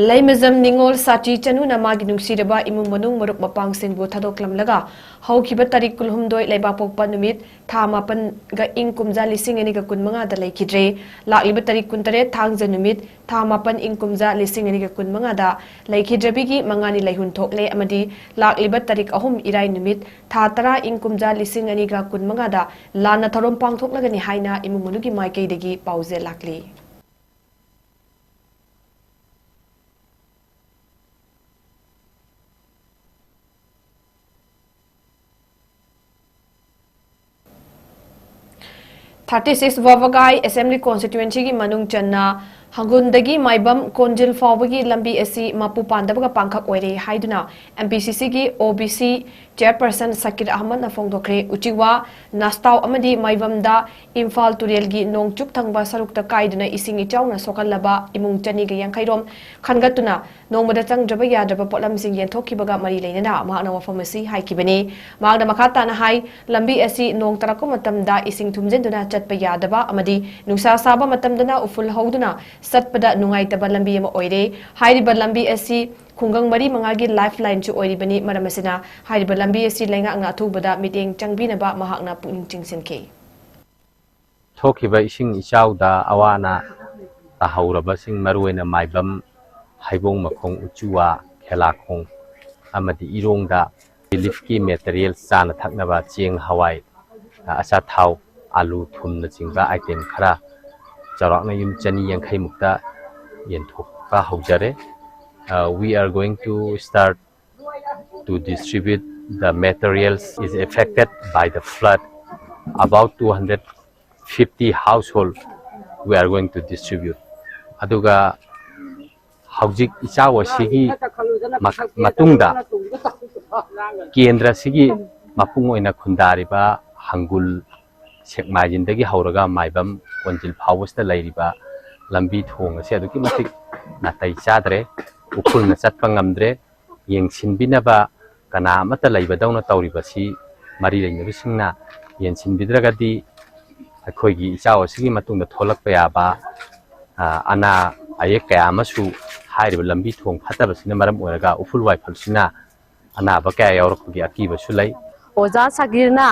ꯂꯩꯃꯖꯝ ꯅꯤꯉꯣꯜ ꯁꯥꯇꯤ ꯆꯅꯨꯅ ꯃꯥꯒꯤ ꯅꯨꯡꯁꯤꯔꯕ ꯏꯃꯨꯡ ꯃꯅꯨꯡ ꯃꯔꯨꯞ ꯃꯄꯥꯡꯁꯤꯡꯕꯨ ꯊꯥꯗꯣꯛꯂꯝꯂꯒ ꯍꯧꯈꯤꯕ ꯇꯥꯔꯤꯛ ꯀꯨꯟꯍꯨꯝꯗꯣꯏ ꯂꯩꯕꯥꯛꯄꯣꯛꯄ ꯅꯨꯃꯤꯠ ꯊꯥ ꯃꯥꯄꯟꯒ ꯏꯪ ꯀꯨꯝꯖꯥ ꯂꯤꯁꯤꯡ ꯑꯅꯤꯒ ꯀꯨꯟꯃꯉꯥꯗ ꯂꯩꯈꯤꯗ꯭ꯔꯦ꯫ ꯂꯥꯛꯂꯤꯕ ꯇꯥꯔꯤꯛ ꯀꯨꯟꯇꯔꯦꯠ ꯊꯥꯡꯖ ꯅꯨꯃꯤꯠ ꯊꯥ ꯃꯥꯄꯟ ꯏꯪ ꯀꯨꯝꯖꯥ ꯂꯤꯁꯤꯡ ꯑꯅꯤꯒ ꯀꯨꯟꯃꯉꯥꯗ ꯂꯩꯈꯤꯗ꯭ꯔꯕꯤꯒꯤ ꯃꯉꯥꯅꯤ ꯂꯩꯍꯨꯟ ꯊꯣꯛꯂꯦ ꯑꯃꯗꯤ ꯂꯥꯛꯂꯤꯕ ꯇꯥꯔꯤꯛ ꯑꯍꯨꯝ ꯏꯔꯥꯏ ꯅꯨꯃꯤꯠ ꯊꯥ ꯇꯔꯥ ꯏꯪ ꯀꯨꯝꯖꯥ ꯂꯤꯁꯤꯡ ꯑꯅꯤꯒ ꯀꯨꯟꯃꯉꯥꯗ ꯂꯥꯟꯅ ꯊꯧꯔꯝ ꯄꯥꯡꯊꯣꯛꯂꯒꯅꯤ ꯍꯥꯏꯅ ꯏꯃꯨꯡ ꯃꯅꯨꯡꯒꯤ ꯃꯥꯏꯀꯩꯗꯒꯤ ꯄꯥꯎꯖꯦꯜ ꯂꯥꯛꯂꯤ꯫ Thirty six ꯋꯥꯕꯒꯥꯏ Assembly Constituencyꯒꯤ ꯃꯅꯨꯡ ꯆꯟꯅ ꯍꯪꯒꯨꯟꯗꯒꯤ ꯃꯥꯏꯕꯝ ꯀꯣꯟꯖꯤꯜ ꯐꯥꯎꯕꯒꯤ ꯂꯝꯕꯤ ꯑꯁꯤ ꯃꯄꯨ ꯄꯥꯟꯗꯕꯒ ꯄꯥꯡꯈꯛ ꯑꯣꯏꯔꯦ ꯍꯥꯏꯗꯨꯅ M P C Cꯒꯤ O B C Chairperson ꯁꯀꯤꯔ ꯑꯍꯃꯗꯅ ꯐꯣꯡꯗꯣꯛꯈ꯭ꯔꯦ꯫ ꯎꯆꯤꯋꯥ, ꯅꯥꯁꯇꯥꯎ ꯑꯃꯗꯤ ꯃꯥꯏꯕꯝꯗ ꯏꯝꯐꯥꯜ ꯇꯨꯔꯦꯜꯒꯤ ꯅꯣꯡꯆꯨꯞ ꯊꯪꯕ ꯁꯔꯨꯛꯇ ꯀꯥꯏꯗꯨꯅ ꯏꯁꯤꯡ ꯏꯆꯥꯎꯅ ꯁꯣꯛꯍꯜꯂꯕ ꯏꯃꯨꯡ ꯆꯅꯤꯒ ꯌꯥꯡꯈꯩ ꯔꯣꯝ ꯈꯟꯒꯠꯇꯨꯅ ꯅꯣꯡꯃꯗ ꯆꯪꯗ꯭ꯔꯕ ꯌꯥꯗ꯭ꯔꯕ ꯄꯣꯠꯂꯝꯁꯤꯡ ꯌꯦꯟꯊꯣꯛꯈꯤꯕꯒ ꯃꯔꯤ ꯂꯩꯅꯅ ꯃꯍꯥꯛꯅ ꯋꯥꯐꯝ ꯑꯁꯤ ꯍꯥꯏꯈꯤꯕꯅꯤ꯫ ꯃꯍꯥꯛꯅ ꯃꯈꯥ ꯇꯥꯅ ꯍꯥꯏ, ꯂꯝꯕꯤ ꯑꯁꯤ ꯅꯣꯡ ꯇꯥꯔꯛꯄ ꯃꯇꯝꯗ ꯏꯁꯤꯡ ꯊꯨꯝꯖꯤꯟꯗꯨꯅ ꯆꯠꯄ ꯌꯥꯗꯕ ꯑꯃꯗꯤ ꯅꯨꯡꯁꯥ ꯁꯥꯕ ꯃꯇꯝꯗꯅ ꯎꯐꯨꯜ ꯍꯧꯗꯨꯅ ꯆꯠꯄꯗ ꯅꯨꯡꯉꯥꯏꯇꯕ ꯂꯝꯕꯤ ꯑꯃ ꯑꯣꯏꯔꯦ꯫ ꯍꯥꯏꯔꯤꯕ ꯂꯝꯕꯤ ꯑꯁꯤ ꯈꯨꯡꯒꯪ ꯃꯔꯤ ꯃꯉꯥꯒꯤ lifeline ꯁꯨ ꯑꯣꯏꯔꯤꯕꯅꯤ꯫ ꯃꯔꯝ ꯑꯁꯤꯅ ꯍꯥꯏꯔꯤꯕ ꯂꯝꯕꯤ ꯑꯁꯤ ꯂꯩꯉꯥꯛꯅ ꯑꯊꯨꯕꯗ ꯃꯤꯠꯌꯦꯡ ꯆꯪꯕꯤꯅꯕ ꯃꯍꯥꯛꯅ ꯄꯨꯛꯅꯤꯡ ꯆꯤꯡꯁꯤꯟꯈꯤ꯫ ꯊꯣꯛꯈꯤꯕ ꯏꯁꯤꯡ ꯏꯆꯥꯎꯗ ꯑꯋꯥ ꯑꯅꯥ ꯇꯥꯍꯧꯔꯕꯁꯤꯡ, ꯃꯔꯨꯑꯣꯏꯅ ꯃꯥꯏꯕꯝ, ꯍꯩꯕꯣꯡ ꯃꯈꯣꯡ, ꯎꯆꯨꯋꯥ, ꯈꯦꯂꯥꯈꯣꯡ ꯑꯃꯗꯤ ꯏꯔꯣꯡꯗ relief ꯀꯤ material, ꯆꯥꯅ ꯊꯛꯅꯕ ꯆꯦꯡ, ꯍꯋꯥꯏ, ꯑꯆꯥꯊꯥꯎ, ꯑꯥꯂꯨ, ꯊꯨꯝꯅꯆꯤꯡꯕ item ꯈꯔ ꯆꯥꯎꯔꯥꯛꯅ ꯌꯨꯝ ꯆꯅꯤ ꯌꯥꯡꯈꯩ ꯃꯨꯛꯇ ꯌꯦꯟꯊꯣꯛꯄ ꯍꯧꯖꯔꯦ꯫ Uh, we are going to start to distribute the materials is affected by the flood. About two hundred fifty household we are going to distribute. ꯑꯗꯨꯒ ꯍꯧꯖꯤꯛ ꯏꯆꯥꯎ ꯑꯁꯤꯒꯤ ꯃ-, ꯃꯇꯨꯡꯗ ꯀꯦꯟꯗ꯭ꯔ ꯑꯁꯤꯒꯤ ꯃꯄꯨꯡ ꯑꯣꯏꯅ ꯈꯨꯟꯗꯥꯔꯤꯕ ꯍꯪꯒꯨꯜ, ꯁꯦꯛꯃꯥꯏꯖꯤꯟꯗꯒꯤ ꯍꯧꯔꯒ ꯃꯥꯏꯕꯝ ꯀꯣꯟꯖꯤꯜ ꯐꯥꯎꯕꯁꯤꯗ ꯂꯩꯔꯤꯕ ꯂꯝꯕꯤ ꯊꯣꯡ ꯑꯁꯤ ꯑꯗꯨꯛꯀꯤ ꯃꯇꯤꯛ ꯅꯥꯇꯩ ꯆꯥꯗ꯭ꯔꯦ, ꯎꯐꯨꯜꯅ ꯆꯠꯄ ꯉꯝꯗ꯭ꯔꯦ꯫ ꯌꯦꯡꯁꯤꯟꯕꯤꯅꯕ ꯀꯅꯥ ꯑꯃꯠꯇ ꯂꯩꯕꯗꯧꯅ ꯇꯧꯔꯤꯕꯁꯤ ꯃꯔꯤ ꯂꯩꯅꯕꯁꯤꯡꯅ ꯌꯦꯡꯁꯤꯟꯕꯤꯗ꯭ꯔꯒꯗꯤ ꯑꯩꯈꯣꯏꯒꯤ ꯏꯆꯥꯎ ꯑꯁꯤꯒꯤ ꯃꯇꯨꯡꯗ ꯊꯣꯛꯂꯛꯄ ꯌꯥꯕ, ꯑ, ꯑꯅꯥ ꯑꯌꯦꯛ ꯀꯌꯥ ꯑꯃꯁꯨ ꯍꯥꯏꯔꯤꯕ ꯂꯝꯕꯤ ꯊꯣꯡ ꯐꯠꯇꯕꯁꯤꯅ ꯃꯔꯝ ꯑꯣꯏꯔꯒ ꯎꯐꯨꯜ ꯋꯥꯏꯐꯨꯜꯁꯤꯅ ꯑꯅꯥꯕ ꯀꯌꯥ ꯌꯥꯎꯔꯛꯄꯒꯤ ꯑꯀꯤꯕꯁꯨ ꯂꯩ꯫ ꯑꯣꯖꯥ ꯁꯥꯀꯤꯔꯅ,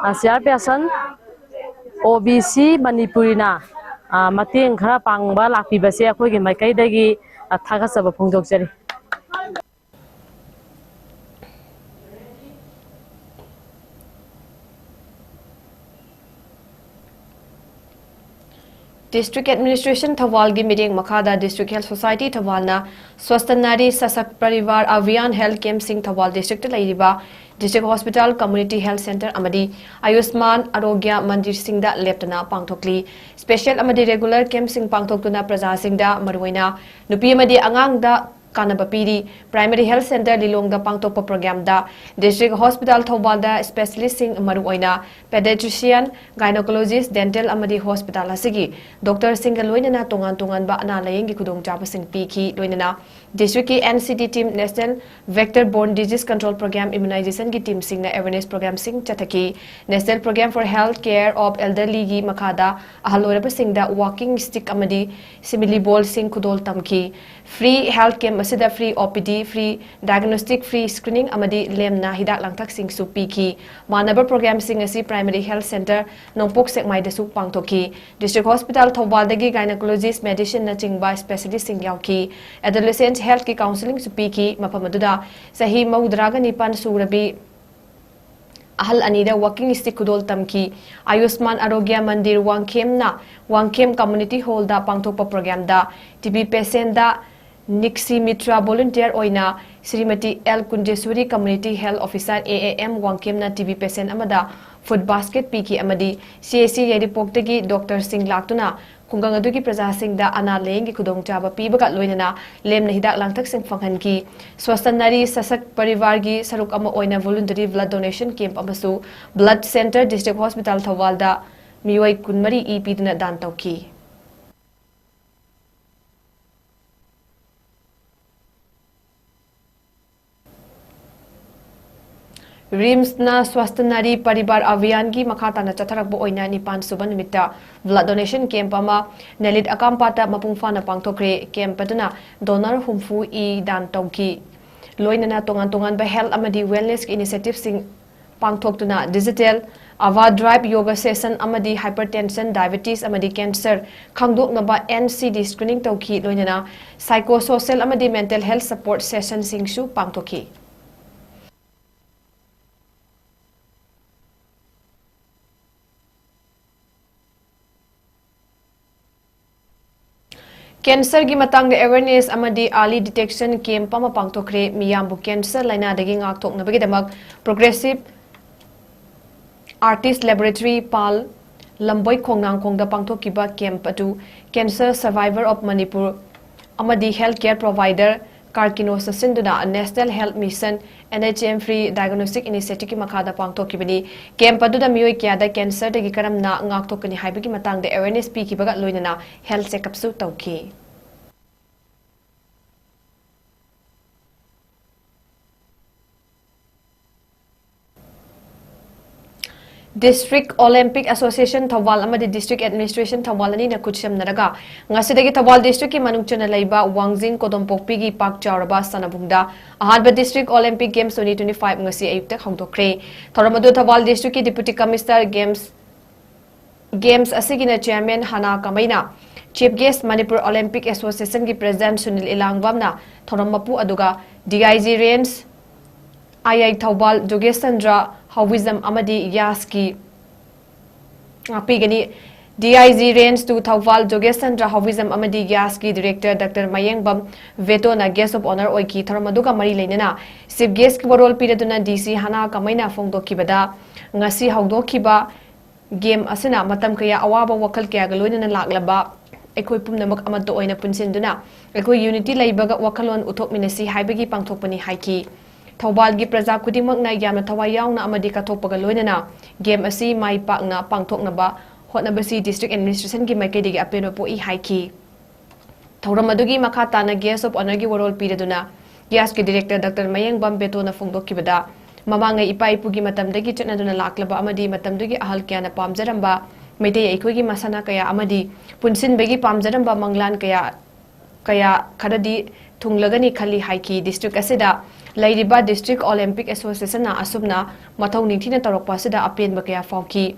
ꯑ, ꯆꯤꯌꯥꯔ ꯄꯔꯁꯟ ꯑꯣ ꯕꯤ ꯁꯤ ꯃꯅꯤꯄꯨꯔꯤꯅ, ꯑ, ꯃꯇꯦꯡ ꯈꯔ ꯄꯥꯡꯕ ꯂꯥꯛꯄꯤꯕꯁꯦ ꯑꯩꯈꯣꯏꯒꯤ ꯃꯥꯏꯀꯩꯗꯒꯤ, ꯑ, ꯊꯥꯒꯠꯆꯕ ꯐꯣꯡꯗꯣꯛꯆꯔꯤ꯫ District Administration ꯊꯧꯕꯥꯜꯒꯤ ꯃꯤꯠꯌꯦꯡ ꯃꯈꯥꯗ District Health Society ꯊꯧꯕꯥꯜꯅ ꯁ꯭ꯋꯁꯊ ꯅꯥꯔꯤ ꯁꯁꯛ ꯄꯔꯤꯕꯥꯔ ꯑꯚꯤꯌꯥꯟ ꯍꯦꯜꯊ ꯀꯦꯝꯞꯁꯤꯡ ꯊꯧꯕꯥꯜ ꯗꯤꯁꯇ꯭ꯔꯤꯛꯇ ꯂꯩꯔꯤꯕ district hospital, community health centre ꯑꯃꯗꯤ ꯑꯌꯨꯁꯃꯥꯟ ꯑꯥꯔꯣꯒ꯭ꯌ ꯃꯟꯗꯤꯔꯁꯤꯡꯗ ꯂꯦꯞꯇꯅ ꯄꯥꯡꯊꯣꯛꯂꯤ꯫ ꯁ꯭ꯄꯦꯁꯦꯜ ꯑꯃꯗꯤ ꯔꯦꯒꯨꯂꯔ ꯀꯦꯝꯞꯁꯤꯡ ꯄꯥꯡꯊꯣꯛꯇꯨꯅ ꯄ꯭ꯔꯖꯥꯁꯤꯡꯗ ꯃꯔꯨꯑꯣꯏꯅ ꯅꯨꯄꯤ ꯑꯃꯗꯤ ꯑꯉꯥꯡꯗ ꯀꯥꯟꯅꯕ ꯄꯤꯔꯤ꯫ ꯄ꯭ꯔꯥꯏꯃꯔꯤ ꯍꯦꯜꯊ ꯁꯦꯟꯇꯔ ꯂꯤꯂꯣꯡꯗ ꯄꯥꯡꯊꯣꯛꯄ ꯄ꯭ꯔꯣꯒ꯭ꯔꯥꯝꯗ ꯗꯤꯁꯇ꯭ꯔꯤꯛ ꯍꯣꯁꯄꯤꯇꯥꯜ ꯊꯧꯕꯥꯜꯗ ꯁ꯭ꯄꯦꯁꯤꯌꯦꯂꯤꯁꯁꯤꯡ, ꯃꯔꯨꯑꯣꯏꯅ ꯄꯦꯗꯤꯌꯥꯇ꯭ꯔꯤꯁꯤꯌꯟ, ꯒꯥꯏꯅꯣꯀꯣꯂꯣꯖꯤꯁ, ꯗꯦꯟꯇꯦꯜ ꯑꯃꯗꯤ ꯍꯣꯁꯄꯤꯇꯥꯜ ꯑꯁꯤꯒꯤ ꯗꯣꯛꯇꯔꯁꯤꯡꯒ ꯂꯣꯏꯅꯅ ꯇꯣꯉꯥꯟ ꯇꯣꯉꯥꯟꯕ ꯑꯅꯥ ꯂꯥꯌꯦꯡꯒꯤ ꯈꯨꯗꯣꯡꯆꯥꯕꯁꯤꯡ ꯄꯤꯈꯤ꯫ ꯂꯣꯏꯅꯅ ꯗꯤꯁꯇ꯭ꯔꯤꯛꯀꯤ N C D team, national vector borne disease control programme, ꯏꯝꯃ꯭ꯌꯨꯅꯥꯏꯖꯦꯁꯟꯒꯤ ꯇꯤꯝꯁꯤꯡꯅ ꯑꯦꯋꯦꯔꯅꯦꯁ ꯄ꯭ꯔꯣꯒ꯭ꯔꯥꯝꯁꯤꯡ ꯆꯠꯊꯈꯤ꯫ National programme for health care of ꯑꯦꯜꯗꯔꯂꯤꯒꯤ ꯃꯈꯥꯗ ꯑꯍꯜ ꯑꯣꯏꯔꯕꯁꯤꯡꯗ ꯋꯥꯀꯤꯡ ꯁ꯭ꯇꯤꯛ ꯑꯃꯗꯤ ꯁꯤꯃꯤꯂꯤ ꯕꯣꯜꯁꯤꯡ ꯈꯨꯗꯣꯜ ꯇꯝꯈꯤ꯫ ꯐ꯭ꯔꯤ ꯍꯦꯜꯊ ꯀꯦꯝꯞ ꯑꯁꯤꯗ ꯐ꯭ꯔꯤ ꯑꯣ ꯄꯤ ꯗꯤ, ꯐ꯭ꯔꯤ ꯗꯥꯏꯒꯅꯣꯁꯇꯤꯛ, ꯐ꯭ꯔꯤ ꯁ꯭ꯀ꯭ꯔꯤꯅꯤꯡ ꯑꯃꯗꯤ ꯂꯦꯝꯅ ꯍꯤꯗꯥꯛ ꯂꯥꯡꯊꯛꯁꯤꯡꯁꯨ ꯄꯤꯈꯤ꯫ ꯃꯥꯟꯅꯕ ꯄ꯭ꯔꯣꯒ꯭ꯔꯥꯝꯁꯤꯡ ꯑꯁꯤ ꯄ꯭ꯔꯥꯏꯃꯔꯤ ꯍꯦꯜꯊ ꯁꯦꯟꯇꯔ ꯅꯣꯡꯄꯣꯛ ꯁꯦꯛꯃꯥꯏꯗꯁꯨ ꯄꯥꯡꯊꯣꯛꯈꯤ꯫ ꯗꯤꯁꯇ꯭ꯔꯤꯛ ꯍꯣꯁꯄꯤꯇꯥꯜ ꯊꯧꯕꯥꯜꯗꯒꯤ ꯒꯥꯏꯅꯣꯀꯣꯂꯣꯖꯤꯁ, ꯃꯦꯗꯤꯁꯤꯟꯅꯆꯤꯡꯕ ꯁ꯭ꯄꯦꯁꯤꯌꯦꯂꯤꯁꯁꯤꯡ ꯌꯥꯎꯈꯤ꯫ ꯑꯦꯗꯣꯂꯦꯁꯦꯟꯠ ꯍꯦꯜꯊꯀꯤ ꯀꯥꯎꯟꯁꯤꯂꯤꯡꯁꯨ ꯄꯤꯈꯤ꯫ ꯃꯐꯝ ꯑꯗꯨꯗ ꯆꯍꯤ ꯃꯧꯗ꯭ꯔꯥꯒ ꯅꯤꯄꯥꯟ ꯁꯨꯔꯕꯤ ꯑꯍꯜ ꯑꯅꯤꯗ ꯋꯥꯀꯤꯡ ꯁ꯭ꯇꯤꯛ ꯈꯨꯗꯣꯜ ꯇꯝꯈꯤ꯫ ꯑꯌꯨꯁꯃꯥꯟ ꯑꯥꯔꯣꯒ꯭ꯌ ꯃꯟꯗꯤꯔ ꯋꯥꯡꯈꯦꯝꯅ ꯋꯥꯡꯈꯦꯝ ꯀꯝꯃ꯭ꯌꯨꯅꯤꯇꯤ ꯍꯣꯜꯗ ꯄꯥꯡꯊꯣꯛꯄ ꯄ꯭ꯔꯣꯒ꯭ꯔꯥꯝꯗ ꯇꯤ ꯕꯤ ꯄꯦꯁꯦꯟꯗ ꯅꯤꯛꯁꯤ ꯃꯤꯇ꯭ꯔ ꯚꯣꯂꯨꯟꯇꯤꯌꯔ ꯑꯣꯏꯅ Shrimati L Kunjeswari, community health officer, A A M, ꯋꯥꯡꯈꯦꯝꯅ ꯇꯤ ꯕꯤ ꯄꯦꯁꯦꯟ ꯑꯃꯗ ꯐꯨꯗ ꯕꯥꯁꯀꯦꯠ ꯄꯤꯈꯤ ꯑꯃꯗꯤ ꯁꯤ ꯑꯦꯆ ꯁꯤ ꯌꯥꯏꯔꯤꯄꯣꯛꯇꯒꯤ ꯗꯣꯛꯇꯔꯁꯤꯡ ꯂꯥꯛꯇꯨꯅ ꯈꯨꯡꯒꯪ ꯑꯗꯨꯒꯤ ꯄ꯭ꯔꯖꯥꯁꯤꯡꯗ ꯑꯅꯥ ꯂꯥꯌꯦꯡꯒꯤ ꯈꯨꯗꯣꯡꯆꯥꯕ ꯄꯤꯕꯒ ꯂꯣꯏꯅꯅ ꯂꯦꯝꯅ ꯍꯤꯗꯥꯛ ꯂꯥꯡꯊꯛꯁꯤꯡ ꯐꯪꯍꯟꯈꯤ꯫ ꯁ꯭ꯋꯁꯊ ꯅꯥꯔꯤ ꯁꯁꯛ ꯄꯔꯤꯕꯥꯔꯒꯤ ꯁꯔꯨꯛ ꯑꯃ ꯑꯣꯏꯅ voluntary blood donation camp ꯑꯃꯁꯨ blood centre, district hospital ꯊꯧꯕꯥꯜꯗ ꯃꯤꯑꯣꯏ ꯀꯨꯟꯃꯔꯤ ꯏ ꯄꯤꯗꯨꯅ ꯗꯥꯟ ꯇꯧꯈꯤ꯫ ꯔꯤꯝꯁꯅ ꯁ꯭ꯋꯥꯁꯊ ꯅꯥꯔꯤ ꯄꯔꯤꯕꯥꯔ ꯑꯚꯤꯌꯥꯟꯒꯤ ꯃꯈꯥ ꯇꯥꯅ ꯆꯠꯊꯔꯛꯄ ꯑꯣꯏꯅ ꯅꯤꯄꯥꯟ ꯁꯨꯕ ꯅꯨꯃꯤꯠꯇ blood donation camp ꯑꯃ ꯅꯦꯂꯤꯠ ꯑꯀꯥꯝꯄꯥꯠꯇ ꯃꯄꯨꯡ ꯐꯥꯅ ꯄꯥꯡꯊꯣꯛꯈ꯭ꯔꯦ꯫ Camp ꯑꯗꯨꯅ donor ꯍꯨꯝꯐꯨ ꯏ ꯗꯥꯟ ꯇꯧꯈꯤ꯫ ꯂꯣꯏꯅꯅ ꯇꯣꯉꯥꯟ ꯇꯣꯉꯥꯟꯕ health ꯑꯃꯗꯤ wellnessꯀꯤ initiativeꯁꯤꯡ ꯄꯥꯡꯊꯣꯛꯇꯨꯅ digital AVA drive, yoga session ꯑꯃꯗꯤ hypertension, diabetes ꯑꯃꯗꯤ cancer ꯈꯪꯗꯣꯛꯅꯕ N C D screening ꯇꯧꯈꯤ꯫ ꯂꯣꯏꯅꯅ psychosocial ꯑꯃꯗꯤ mental health support sessionꯁꯤꯡꯁꯨ ꯄꯥꯡꯊꯣꯛꯈꯤ꯫ Cancerꯒꯤ ꯃꯇꯥꯡꯗ awareness ꯑꯃꯗꯤ early detection camp ꯑꯃ ꯄꯥꯡꯊꯣꯛꯈ꯭ꯔꯦ꯫ ꯃꯤꯌꯥꯝꯕꯨ cancer ꯂꯥꯏꯅꯥꯗꯒꯤ ꯉꯥꯛꯊꯣꯛꯅꯕꯒꯤꯗꯃꯛ Progressive Artist Laboratory, ꯄꯥꯜ, ꯂꯝꯕꯣꯏ ꯈꯣꯡꯅꯥꯡꯈꯣꯡꯗ ꯄꯥꯡꯊꯣꯛꯈꯤꯕ camp ꯑꯗꯨ Cancer Survivor of Manipur ꯑꯃꯗꯤ health care provider ꯀꯥꯔꯀꯤꯅꯣ ꯆꯠꯁꯤꯟꯗꯨꯅ National Health Mission, N H M Free Diagnostic Initiativeꯀꯤ ꯃꯈꯥꯗ ꯄꯥꯡꯊꯣꯛꯈꯤꯕꯅꯤ꯫ Camp ꯑꯗꯨꯗ ꯃꯤꯑꯣꯏ ꯀꯌꯥꯗ cancerꯗꯒꯤ ꯀꯔꯝꯅ ꯉꯥꯛꯊꯣꯛꯀꯅꯤ ꯍꯥꯏꯕꯒꯤ ꯃꯇꯥꯡꯗ awareness ꯄꯤꯈꯤꯕꯒ ꯂꯣꯏꯅꯅ health checkupꯁꯨ ꯇꯧꯈꯤ꯫ District Olympic Association ꯊꯧꯕꯥꯜ ꯑꯃꯗꯤ District Administration ꯊꯧꯕꯥꯜ ꯑꯅꯤꯅ ꯈꯨꯠꯁꯝꯅꯔꯒ ꯉꯁꯤꯗꯒꯤ ꯊꯧꯕꯥꯜ districtꯀꯤ ꯃꯅꯨꯡ ꯆꯟꯅ ꯂꯩꯕ ꯋꯥꯡꯖꯤꯡ ꯀꯣꯗꯣꯝꯄꯣꯛꯄꯤꯒꯤ ꯄꯥꯛ ꯆꯥꯎꯔꯕ ꯁꯥꯟꯅꯕꯨꯡꯗ ꯑꯍꯥꯟꯕ District Olympic Games twenty twenty-five ꯉꯁꯤ ꯑꯌꯨꯛꯇ ꯍꯧꯗꯣꯛꯈ꯭ꯔꯦ꯫ ꯊꯧꯔꯝ ꯑꯗꯨ Thoubal districtꯀꯤ Deputy Commissioner Games Games ꯑꯁꯤꯒꯤꯅ Chairman ꯍꯅꯥ ꯀꯃꯩꯅ, Chief Guest Manipur Olympic Associationꯒꯤ President Sunil ꯏꯂꯥꯡꯕꯝꯅ ꯊꯧꯔꯝ ꯃꯄꯨ ꯑꯗꯨꯒ D I G Range, I I Thoubal ꯖꯣꯒꯦꯁ Chandra ꯍꯧꯋꯤꯖꯝ ꯑꯃꯗꯤ ꯌꯥꯁꯀꯤ ꯉꯥꯛꯄꯤꯒꯅꯤ꯫ D I G Range two Thoubal ꯖꯣꯒꯦꯁ Chandra ꯍꯧꯋꯤꯖꯝ ꯑꯃꯗꯤ ꯌꯥꯁꯀꯤ Director Doctor Mayengbam ꯕꯦꯇꯣꯅ Guest of Honour ꯑꯣꯏꯈꯤ꯫ ꯊꯧꯔꯝ ꯑꯗꯨꯒ ꯃꯔꯤ ꯂꯩꯅꯅ Chief Guestꯀꯤ ꯋꯥꯔꯣꯜ ꯄꯤꯔꯗꯨꯅ D C ꯍꯅꯥ ꯀꯃꯩꯅ ꯐꯣꯡꯗꯣꯛꯈꯤꯕꯗ, ꯉꯁꯤ ꯍꯧꯗꯣꯛꯈꯤꯕ Game ꯑꯁꯤꯅ ꯃꯇꯝ ꯀꯌꯥ ꯑꯋꯥꯕ ꯋꯥꯈꯜ ꯀꯌꯥꯒ ꯂꯣꯏꯅꯅ ꯂꯥꯛꯂꯕ ꯑꯩꯈꯣꯏ ꯄꯨꯝꯅꯃꯛ ꯑꯃꯠꯇ ꯑꯣꯏꯅ ꯄꯨꯟꯁꯤꯟꯗꯨꯅ ꯑꯩꯈꯣꯏ unity ꯂꯩꯕꯒ ꯋꯥꯈꯜꯂꯣꯟ ꯎꯠꯊꯣꯛꯃꯤꯟꯅꯁꯤ ꯍꯥꯏꯕꯒꯤ ꯄꯥꯡꯊꯣꯛꯄꯅꯤ ꯍꯥꯏꯈꯤ꯫ ꯊꯧꯕꯥꯜꯒꯤ ꯄ꯭ꯔꯖꯥ ꯈꯨꯗꯤꯡꯃꯛꯅ ꯌꯥꯝꯅ ꯊꯋꯥꯏ ꯌꯥꯎꯅ ꯑꯃꯗꯤ ꯀꯠꯊꯣꯛꯄꯒ ꯂꯣꯏꯅꯅ game ꯑꯁꯤ ꯃꯥꯏ ꯄꯥꯛꯅ ꯄꯥꯡꯊꯣꯛꯅꯕ ꯍꯣꯠꯅꯕꯁꯤ district administrationꯒꯤ ꯃꯥꯏꯀꯩꯗꯒꯤ ꯑꯄꯦꯟꯕ ꯄꯣꯛꯏ ꯍꯥꯏꯈꯤ꯫ ꯊꯧꯔꯝ ꯑꯗꯨꯒꯤ ꯃꯈꯥ ꯇꯥꯅ Guest of Honourꯒꯤ ꯋꯥꯔꯣꯜ ꯄꯤꯔꯗꯨꯅ ꯌꯥꯁꯀꯤ Director Doctor ꯃꯌꯦꯡꯕꯝ ꯕꯦꯇꯣꯅ ꯐꯣꯡꯗꯣꯛꯈꯤꯕꯗ, ꯃꯃꯥꯡꯉꯩ ꯏꯄꯥ ꯏꯄꯨꯒꯤ ꯃꯇꯝꯗꯒꯤ ꯆꯠꯅꯗꯨꯅ ꯂꯥꯛꯂꯕ ꯑꯃꯗꯤ ꯃꯇꯝꯗꯨꯒꯤ ꯑꯍꯜ ꯀꯌꯥꯅ ꯄꯥꯝꯖꯔꯝꯕ ꯃꯩꯇꯩ ꯑꯩꯈꯣꯏꯒꯤ ꯃꯁꯥꯟꯅ ꯀꯌꯥ ꯑꯃꯗꯤ ꯄꯨꯟꯁꯤꯟꯕꯒꯤ ꯄꯥꯝꯖꯔꯝꯕ ꯃꯪꯂꯥꯟ ꯀꯌꯥ, ꯀꯌꯥ ꯈꯔꯗꯤ ꯊꯨꯡꯂꯒꯅꯤ ꯈꯜꯂꯤ ꯍꯥꯏꯈꯤ꯫ District ꯑꯁꯤꯗ ꯂꯩꯔꯤꯕ District Olympic Associationꯅ ꯑꯁꯨꯝꯅ ꯃꯊꯧ ꯅꯤꯡꯊꯤꯅ ꯇꯧꯔꯛꯄ ꯑꯁꯤꯗ ꯑꯄꯦꯟꯕ ꯀꯌꯥ ꯐꯥꯎꯈꯤ꯫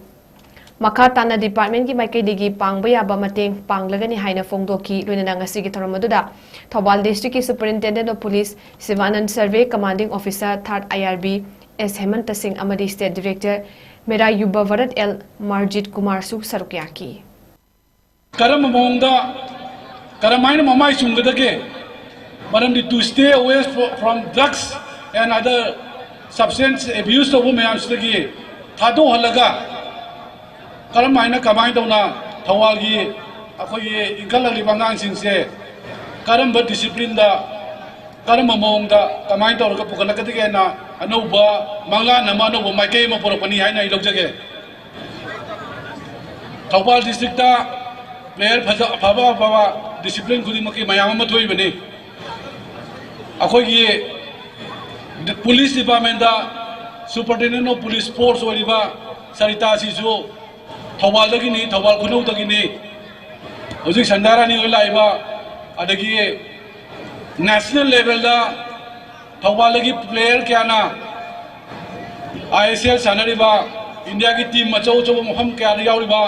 ꯃꯈꯥ ꯇꯥꯅ departmentꯀꯤ ꯃꯥꯏꯀꯩꯗꯒꯤ ꯄꯥꯡꯕ ꯌꯥꯕ ꯃꯇꯦꯡ ꯄꯥꯡꯂꯒꯅꯤ ꯍꯥꯏꯅ ꯐꯣꯡꯗꯣꯛꯈꯤ꯫ ꯂꯣꯏꯅꯅ ꯉꯁꯤꯒꯤ ꯊꯧꯔꯝ ꯑꯗꯨꯗ ꯊꯧꯕꯥꯜ Districtꯀꯤ Superintendent of Police Shivananda Surve, Commanding Officer Third I R B S Hemant Singh ꯑꯃꯗꯤ State Director ꯃꯦꯔꯥ ꯌꯨꯕ ꯚꯥꯔꯠ ꯑꯦꯜ ꯃꯥꯔꯖꯤꯠ ꯀꯨꯃꯥꯔꯁꯨ ꯁꯔꯨꯛ ꯌꯥꯈꯤ꯫ ꯀꯔꯝꯕ ꯃꯑꯣꯡꯗ, ꯀꯔꯝꯍꯥꯏꯅ ꯃꯃꯥꯏ ꯆꯨꯝꯒꯗꯒꯦ? ꯃꯔꯝꯗꯤ to stay away fro- from drugs and other substance abuse ꯇꯧꯕ ꯃꯌꯥꯝꯁꯤꯗꯒꯤ ꯊꯥꯗꯣꯛꯍꯜꯂꯒ, ꯀꯔꯝꯍꯥꯏꯅ, ꯀꯃꯥꯏꯅ ꯇꯧꯅ ꯊꯧꯕꯥꯜꯒꯤ ꯑꯩꯈꯣꯏꯒꯤ ꯏꯟꯈꯠꯂꯛꯂꯤꯕ ꯑꯉꯥꯡꯁꯤꯡꯁꯦ ꯀꯔꯝꯕ disciplineꯗ, ꯀꯔꯝꯕ ꯃꯑꯣꯡꯗ, ꯀꯃꯥꯏꯅ ꯇꯧꯔꯒ ꯄꯨꯈꯠꯂꯛꯀꯗꯒꯦꯅ ꯑꯅꯧꯕ ꯃꯪꯂꯥꯟ ꯑꯃ, ꯑꯅꯧꯕ ꯃꯥꯏꯀꯩ ꯑꯃ ꯄꯨꯔꯛꯄꯅꯤ ꯍꯥꯏꯅ ꯑꯩ ꯂꯧꯖꯒꯦ꯫ ꯊꯧꯕꯥꯜ districtꯇ player ꯐꯖ ꯑꯐꯕ ꯑꯐꯕ discipline ꯈꯨꯗꯤꯡꯃꯛꯀꯤ ꯃꯌꯥꯝ ꯑꯃ ꯊꯣꯛꯏꯕꯅꯤ꯫ ꯑꯩꯈꯣꯏꯒꯤ police departmentꯇ superintendent of police force ꯑꯣꯏꯔꯤꯕ ꯁꯔꯤꯇꯥꯁꯤꯁꯨ ꯊꯧꯕꯥꯜꯗꯒꯤꯅꯤ, ꯊꯧꯕꯥꯜ ꯈꯨꯅꯧꯗꯒꯤꯅꯤ꯫ ꯍꯧꯖꯤꯛ ꯁꯟꯙꯥꯔꯥꯅꯤ ꯍꯣꯏ ꯂꯥꯛꯏꯕ, ꯑꯗꯒꯤ national levelꯗ ꯊꯧꯕꯥꯜꯗꯒꯤ player ꯀꯌꯥꯅ I S L ꯁꯥꯟꯅꯔꯤꯕ, ꯏꯟꯗꯤꯌꯥꯒꯤ team ꯑꯆꯧ ꯑꯆꯧꯕ ꯃꯐꯝ ꯀꯌꯥꯗ ꯌꯥꯎꯔꯤꯕ,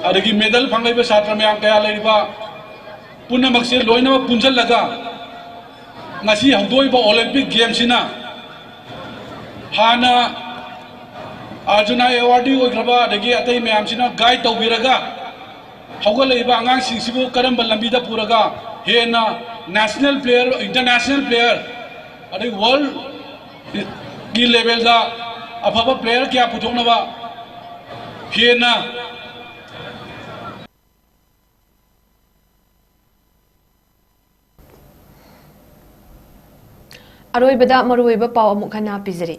ꯑꯗꯒꯤ medal ꯐꯪꯂꯛꯏꯕ ꯁꯥꯇ꯭ꯔ ꯃꯌꯥꯝ ꯀꯌꯥ ꯂꯩꯔꯤꯕ, ꯄꯨꯝꯅꯃꯛꯁꯦ ꯂꯣꯏꯅꯃꯛ ꯄꯨꯟꯁꯤꯜꯂꯒ ꯉꯁꯤ ꯍꯧꯗꯣꯛꯏꯕ Olympic Gamesꯁꯤꯅ ꯍꯥꯟꯅ ꯑꯔꯖꯨꯅꯥ awardee ꯑꯣꯏꯈ꯭ꯔꯕ ꯑꯗꯒꯤ ꯑꯇꯩ ꯃꯌꯥꯝꯁꯤꯅ guide ꯇꯧꯕꯤꯔꯒ ꯍꯧꯒꯠꯂꯛꯏꯕ ꯑꯉꯥꯡꯁꯤꯡꯁꯤꯕꯨ ꯀꯔꯝꯕ ꯂꯝꯕꯤꯗ ꯄꯨꯔꯒ ꯍꯦꯟꯅ national player, international player ꯑꯗꯩ worldꯒꯤ levelꯗ ꯑꯐꯕ player ꯀꯌꯥ ꯄꯨꯊꯣꯛꯅꯕ ꯍꯦꯟꯅ ꯑꯔꯣꯏꯕꯗ ꯃꯔꯨꯑꯣꯏꯕ ꯄꯥꯎ ꯑꯃꯨꯛ ꯍꯟꯅ ꯄꯤꯖꯔꯤ꯫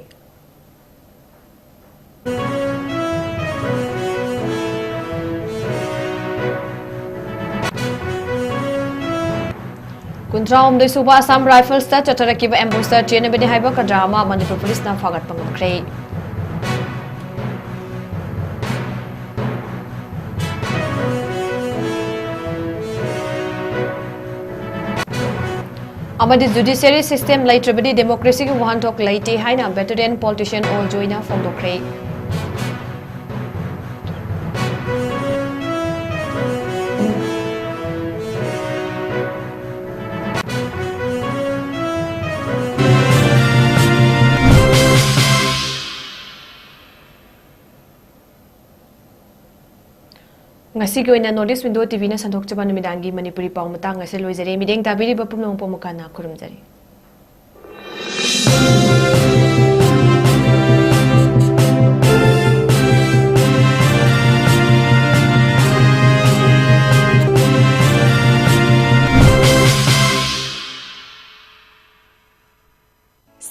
ꯇꯔꯥꯍꯨꯝꯗꯣꯏ ꯁꯨꯕ ꯑꯁꯥꯝ ꯔꯥꯏꯐꯜꯁꯇ ꯆꯠꯊꯔꯛꯈꯤꯕ ꯑꯦꯝꯕꯨꯁꯇ ꯆꯦꯟꯅꯕꯅꯤ ꯍꯥꯏꯕ ꯀꯗ꯭ꯔꯥ ꯑꯃ ꯃꯅꯤꯄꯨꯔ ꯄꯨꯂꯤꯁꯅ ꯐꯥꯒꯠꯄ ꯉꯝꯈ꯭ꯔꯦ꯫ ꯑꯃꯗꯤ ꯖꯨꯗꯤꯁꯤꯌꯔꯤ ꯁꯤꯁꯇꯦꯝ ꯂꯩꯇ꯭ꯔꯕꯗꯤ ꯗꯦꯃꯣꯀ꯭ꯔꯦꯁꯤꯒꯤ ꯋꯥꯍꯟꯊꯣꯛ ꯂꯩꯇꯦ ꯍꯥꯏꯅ ꯚꯦꯇꯔꯦꯟ ꯄꯣꯂꯤꯇꯤꯁꯤꯌꯟ ꯑꯣ ꯖꯣꯏꯅ ꯐꯣꯡꯗꯣꯛꯈ꯭ꯔꯦ꯫ ꯉꯁꯤꯒꯤ ꯑꯣꯏꯅ North East Window ꯇꯤꯚꯤꯅ ꯁꯟꯗꯣꯛꯆꯕ ꯅꯨꯃꯤꯗꯥꯡꯒꯤ ꯃꯅꯤꯄꯨꯔꯤ ꯄꯥꯎ ꯃꯇꯥꯡ ꯑꯁꯤ ꯂꯣꯏꯖꯔꯦ꯫ ꯃꯤꯠꯌꯦꯡ ꯇꯥꯕꯤꯔꯤꯕ ꯄꯨꯝꯅꯃꯛꯄꯨ ꯑꯃꯨꯛ ꯍꯟꯅ ꯈꯨꯔꯨꯝꯖꯔꯤ꯫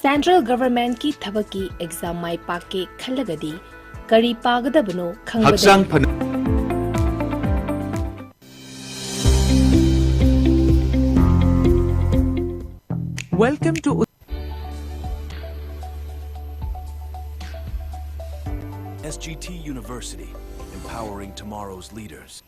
Central Governmentꯀꯤ ꯊꯕꯛꯀꯤ exam ꯃꯥꯏ ꯄꯥꯛꯀꯦ ꯈꯜꯂꯒꯗꯤ ꯀꯔꯤ ꯄꯥꯒꯗꯕꯅꯣ ꯈꯪꯕꯗ ꯍꯛꯆꯥꯡ ꯐꯅ Welcome to S G T University, empowering tomorrow's leaders.